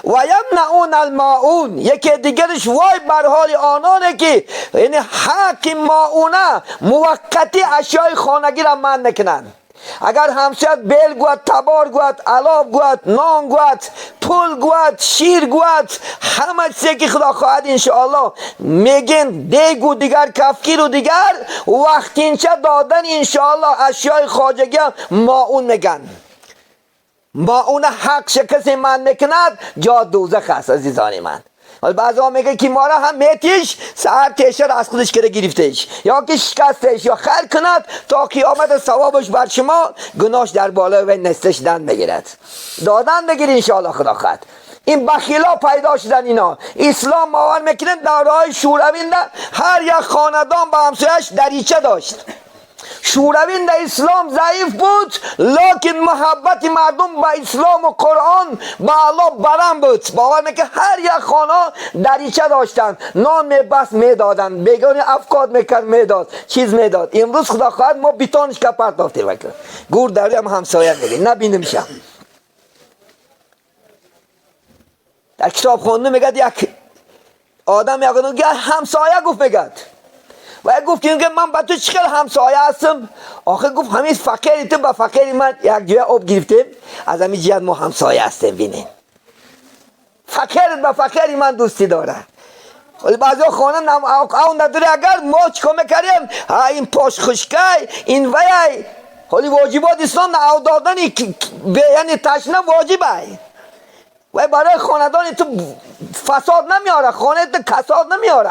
و یمنعون الماعون. یکی دیگرش وای بر حال آنانه که یعنی حق ماعونه موقتی اشیای خانگی را منع نکنند. اگر همسایت بیل گوید، تبار گوید، علاب گوید، نان گوید، پول گوید، شیر گوید، همه چیزی که خدا خواهد انشاءالله میگن دیگ و دیگر کفگیر و دیگر وقتینچه دادن انشاءالله اشیای خواجگی ماعون میگن. ماعون حق کسی منع میکند جا دوزخ است عزیزان من. حالا بعضی ها میگه که ما را هم میتیش سر تیشه را از خودش کرده گرفتش یا که شکستش یا خر کند، تا قیامت ثوابش بر شما، گناش در بالای و نستش دن بگیرد، دادن بگیر انشاءالله خدا خواهد. این بخیلا پیدا شدن، اینا اسلام باور میکنن. در راه شوروی هر یک خاندان به همسایش دریچه داشت. شوروی در اسلام ضعیف بود، لکن محبت مردم به اسلام و قرآن به الله بلند بود. باور میکه هر یک خانه دریچه داشتن، نان میبست میدادن، بیگانه افکار میکرد میداد، چیز میداد. امروز خدا خواهد ما بیتانش که پرداختیم، گور داری هم همسایه میگه نبینیم شم. در کتاب خونده میگد یک آدم یک همسایه گفت میگد و گفت که من با تو چقدر همسایه هستم آخه؟ گفت همین فقیری تو با فقیری من یک جای آب گرفتیم، از همین جهت ما همسایه هستیم. بینین فقیر با فقیری من دوستی داره، ولی بعضی خانه نم او نداره. اگر ما چیکار میکردیم؟ این پاش خشکای این وی. حالی واجبات اسلام او دادن یعنی تشنه واجبه و برای خاندان تو فساد نمیاره، خانه تو کساد نمیاره.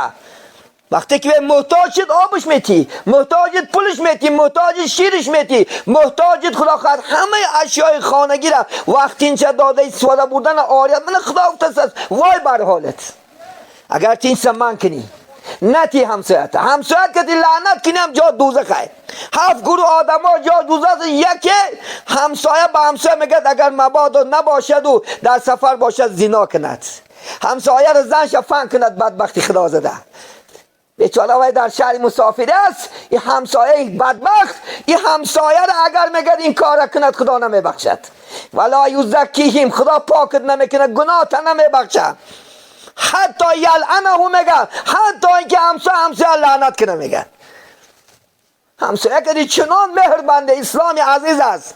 وقتی که محتاج شد آبش میتی، محتاج پولش میتی، محتاج شیرش میتی، محتاج خدا خواهد همه اشیای خانگی را وقتی اینچه داده استفاده بردن آریت من خدا افتاده. وای بر حالت اگر تین من کنی نتی همسایت، همسایت که لعنت کنیم جا دوزخه. هفت گروه آدم ها جا دوزخ، یکی همسایه به همسایه میگه اگر مبادا نباشد و در سفر باشد زنا کند، همسایه را زنش فن کند، بدبختی خدا زده بیچاره وای در شهر مسافر است. این همسایه بدبخت، این همسایه را اگر میگه این کار کند خدا نمیبخشد. ولا یزکیهم، خدا پاکت نمیکنه، گناه تا نمیبخشد. حتی یلعنه میگه، حتی اینکه همسایه همسایه لعنت کنه. میگه همسایه که چنان مهربنده اسلام عزیز است.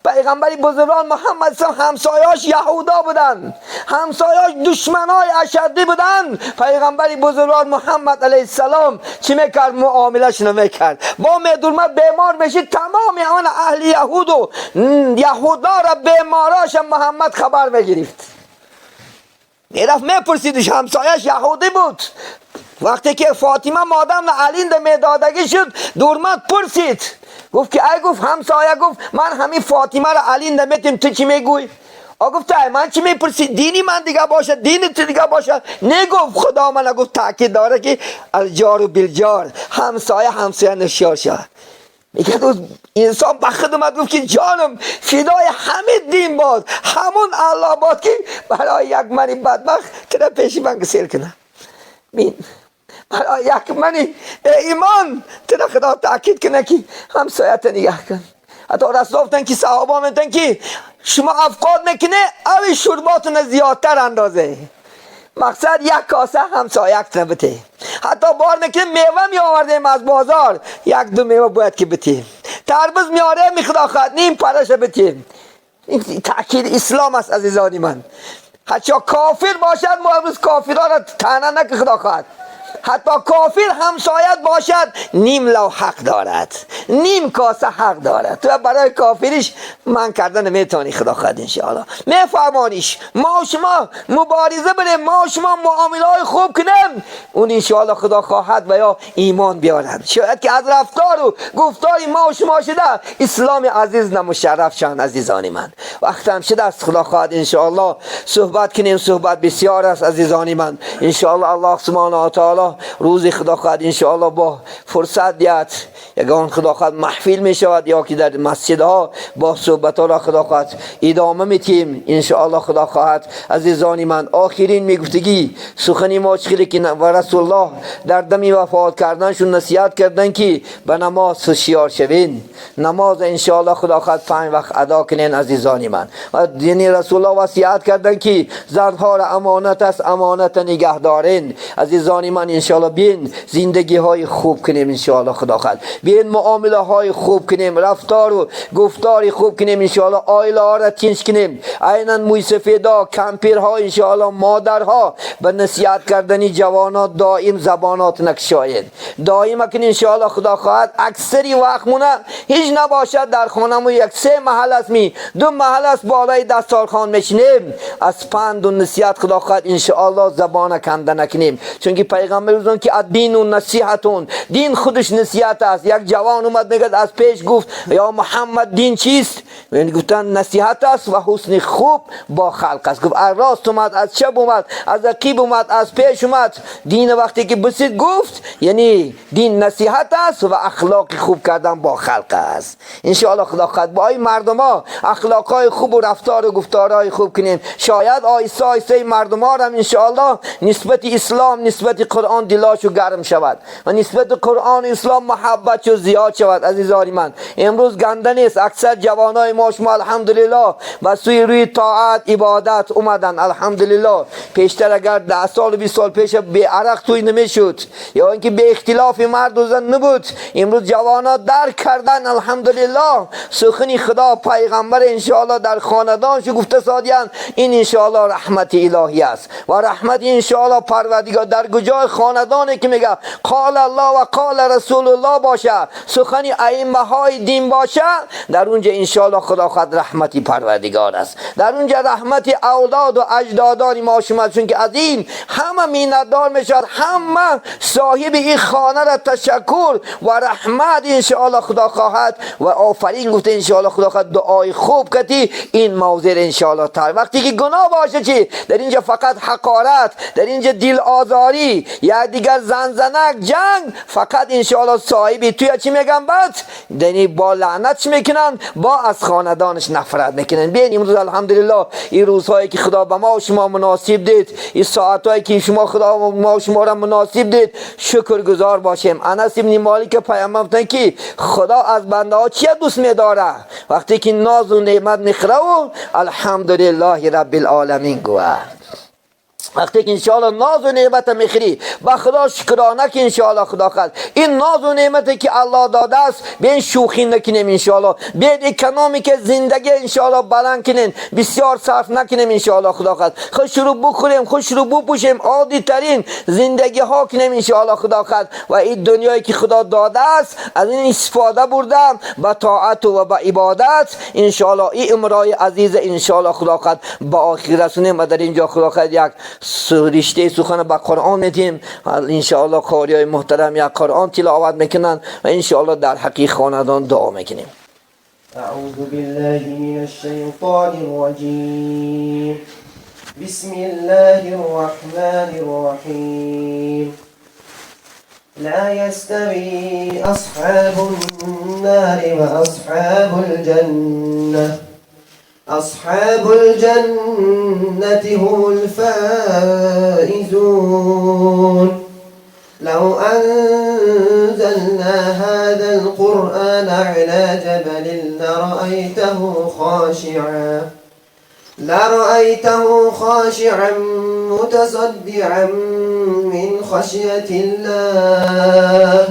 پیغمبر بزرگان محمد صلی همسایاش یهودا بودن، همسایاش دشمنای اشدی بودن. پیغمبر بزرگان محمد علیه السلام چی میکرد؟ معاملش نمیکرد. با میدورمد بیمار میشید، تمام آن اهل یهود و یهودا را بیماراش محمد خبر میگرفت. میرفت میپرسیدش، همسایش یهودی بود. وقتی که فاطمه مادم علی میدادگی شد، دورمد پرسید، گفت که ای گفت همسایه، گفت من همین فاطمه را علی نمیتیم، تو چی میگوی؟ آ گفت ای من چی میپرسی؟ دینی من دیگه باشه، دین تو دیگه باشه. نه گفت خدا من گفت تاکید داره که الجار و بالجار، همسایه همسایه نشیار شد. میگه انسان به خدمت گفت که جانم فدای همه دین باد، همون الله باد که برای یک منی بدبخت تو پیش من گسیل کنه. بین برای یک منی ایمان تو خدا تاکید کنه که همسایت نگه کن. حتی رسول گفتن که صحابه میگن که شما افقاد میکنه اوی شرباتون زیادتر اندازه، مقصد یک کاسه همسایه بته. حتی بار میکنه میوه می آوردیم از بازار، یک دو میوه باید که بتیم. تربوز میاره میخدا خواهد نیم پرش بتیم. این تاکید اسلام است عزیزانی من. حتی کافر باشد، ما امروز کافرها را طعنه نکه خدا خواهد. حتی کافر همسایت باشد نیم لو حق دارد، نیم کاسه حق دارد. تو برای کافرش من کردن نمیتونی خدا خواهد انشاءالله. میفهمانیش ما و شما مبارزه بریم، ما و شما معامله های خوب کنیم، اون انشاءالله خدا خواهد و یا ایمان بیارند. شاید که از رفتار و گفتار ما و شما شده اسلام عزیز نمشرف شان. عزیزان من وقتم شده است خدا خواهد انشاءالله صحبت کنیم، صحبت بسیار است عزیزان من. انشاءالله الله سبحانه و تعالی روز خدا خواهد انشاءالله با فرصت دیاد یگان خدا خواهد محفل می شود یا که در مسجدها با صحبت ها را خدا خواهد ادامه میتیم انشاءالله خدا خواهد. عزیزان من آخرین میگفتگی سخنی ما چخیلی که و رسول الله در دمی وفات کردنشون نصیحت کردن که به نماز هوشیار شوین، نماز انشاءالله خدا خواهد 5 وقت ادا کنین عزیزان من. و یعنی رسول الله وصیت کردن که زنها را امانت است، امانت نگه دارین عزیزان من. انشاءالله بین زندگی های خوب کنیم انشاءالله خدا خواهد، بین معامله های خوب کنیم، رفتار و گفتار خوب کنیم انشاءالله، آیله ها را تینج کنیم. عینا موی سفیدا، کمپیرها انشاءالله، مادرها به نصیحت کردنی جوانات دائم زبانات نکشاید، دائم کن انشاءالله خدا خواهد. اکثری وقت مونه هیچ نباشد در خانه یک 3 محل است، می 2 محل است بالای دستارخوان میشینیم، از پند و نصیحت خدا خواهد انشاءالله زبان کنده نکنیم. چون که پیغمبر گفتن که الدین و نصیحتون، دین خودش نصیحت است. یک جوان اومد میگه از پیش گفت یا محمد دین چیست؟ گفتن نصیحت است و حسن خوب با خلق است. گفت از راست اومد، از چپ اومد، از عقیب اومد، از پیش اومد. دین وقتی که بسید گفت یعنی دین نصیحت است و اخلاق خوب کردن با خلق است. انشاءالله خدا خواهد با این مردم ها اخلاق های خوب و رفتار و گفتارهای خوب کنیم. شاید آیسته آیسته مردم ها را انشاءالله نسبت اسلام نسبت قرآن دلاشو گرم شود و نسبت قرآن اسلام محبت زیاد شود. عزیزان من امروز گنده نیست، اکثر جوانای ما شما الحمدلله به سوی روی طاعت عبادت اومدن الحمدلله. پیشتر اگر 10 سال 20 سال پیش به عرق توی نمیشد یا اینکه به اختلاف مرد و زن نبود، امروز جوانا درک کردن الحمدلله سخنی خدا پیغمبر انشاءالله در خاندانش گفته سادیان، این انشاءالله رحمت الهی است و رحمت انشاءالله پروردگار در کجای خاندانی که میگه قال الله و قال رسول الله باشه، سخنی ائمه های دین باشه، در اونجا انشاءالله خدا خود رحمتی پروردگار است، در اونجا رحمت اولاد و اجدادان ما شما، چون که از این همه مینتدار میشد، همه صاحب این خانه را تشکر و رحمت انشاءالله خدا خواهد و آفرین گفته انشاءالله خدا خواهد دعای خوب کتی این موضع انشاءالله تر. وقتی که گناه باشه چی؟ در اینجا فقط حقارت، در اینجا دل آزاری یا دیگر زنزنک جنگ، فقط انشاءالله صاحبی توی چی میگن بد یعنی با لعنت چی میکنن، با از خاندانش نفرت میکنن. ببین امروز الحمدلله این روزهایی که خدا به ما و شما مناسب دید، این ساعتهایی که شما خدا ما و شما را مناسب دید، شکرگزار باشیم. انس ابن مالک پیامبر گفتن که خدا از بنده ها چی دوست میداره؟ وقتی که ناز و نعمت میخوره و الحمدلله رب العالمین گوه. وقتی که انشاءالله ناز و نعمت میخری با خدا شکرانه که انشاءالله خدا خواست این ناز و نعمتی که الله داده است بیاین شوخی نکنیم انشاءالله. بیاین economic زندگی انشاءالله بلند کنیم، بسیار صرف نکنیم انشاءالله خدا خواست. خوش رو بخوریم، خوش رو بپوشیم، عادی ترین زندگی ها کنیم انشاءالله خدا خواست. و این دنیایی که خدا داده است از این استفاده بردم با طاعت و با عبادت انشاءالله. این عمرای عزیز انشاءالله خدا خواست با آخر رسونیم و در اینجا خدا خواست یک رشته سخن با قرآن میتیم. انشاءالله قاری های محترم یک قرآن تلاوت میکنن و انشاءالله در حقی خاندان دعا میکنیم. أعوذ بالله من الشيطان الرجيم. بسم الله الرحمن الرحيم. لا يستوي أصحاب النار وأصحاب الجنة، أصحاب الجنة هم الفائزون. لو أنزلنا هذا القرآن على جبل لرأيته خاشعا متصدعا من خشية الله.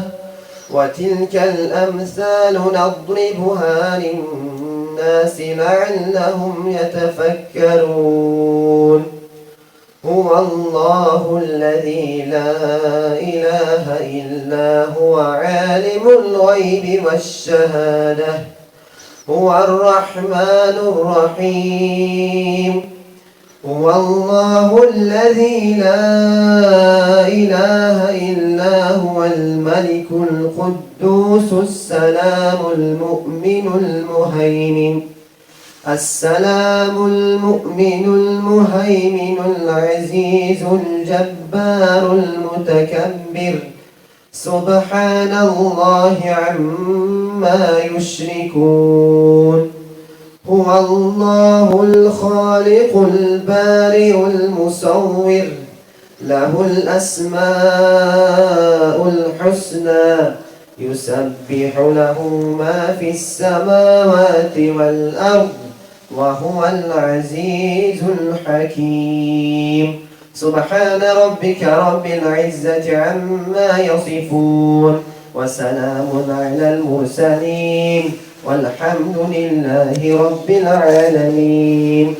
وتلك الأمثال نضربها للناس لعلهم يتفكرون. هو الله الذي لا إله إلا هو، عالم الغيب والشهادة، هو الرحمن الرحيم. هو الله الذي لا إله إلا هو، الملك القدوس السلام المؤمن المهيمن، السلام المؤمن المهيمن العزيز الجبار المتكبر. سبحان الله عما يشركون. هو الله الخالق البارئ المصور، له الأسماء الحسنى، يسبح له ما في السماوات والأرض وهو العزيز الحكيم. سبحان ربك رب العزة عما يصفون، وسلام على المرسلين، والحمد لله رب العالمين.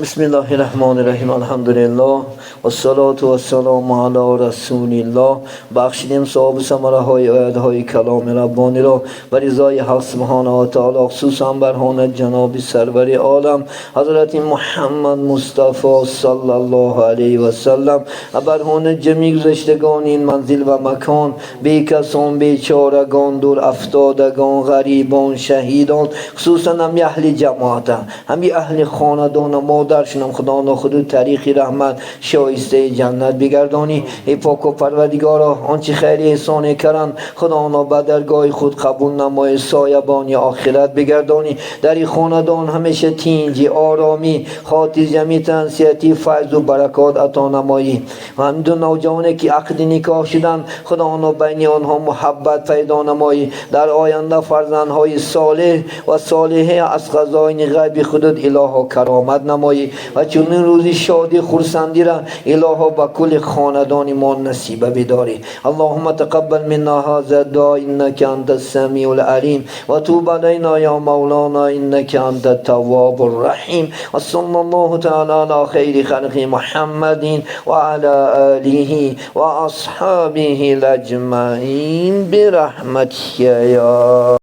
بسم الله الرحمن الرحیم. الحمدلله والصلاة والسلام علی رسول الله. بخشیدیم ثواب ثمره های آیت های کلام ربانی را و رضای حق سبحانه و تعالی، خصوصا برهان جناب سرور عالم حضرت محمد مصطفی صلی الله علیه و سلم و برهان جمیع گذشتگان این منزل و مکان، بیکسان، بیچارگان، دور افتادگان، غریبان، شهیدان، خصوصا هم اهل جماعت، هم اهل خاندان مادرشونم خدا خود طریق رحمت شایسته جنت بگردانی. ای پاک و پروردگارا، آنچه خیر احسان کردن خدا آنها به درگاه خود قبول نمای، سایبانی آخرت بگردانی. در این خاندان همیشه تینجی، آرامی، خاطر جمعی، تنسیتی، فیض و برکات عطا نمایی. و هم دو نوجوانی که عقد نکاح شدن خدا آنها بین آنها محبت پیدا نمایی. در آینده فرزندهای صالح و صالحه از خزاین غیب خودت الها کرامت نمایی و چون روزی شادی خرسندی را الها با کل خاندان ما نصیب بداری. اللهم تقبل منا هذا الدعاء انك انت السميع العليم وتوب علينا يا مولانا انك انت التواب الرحيم. وصلى الله تعالى على خير خلق محمد وعلى آله وأصحابه الأجمعين برحمتك يا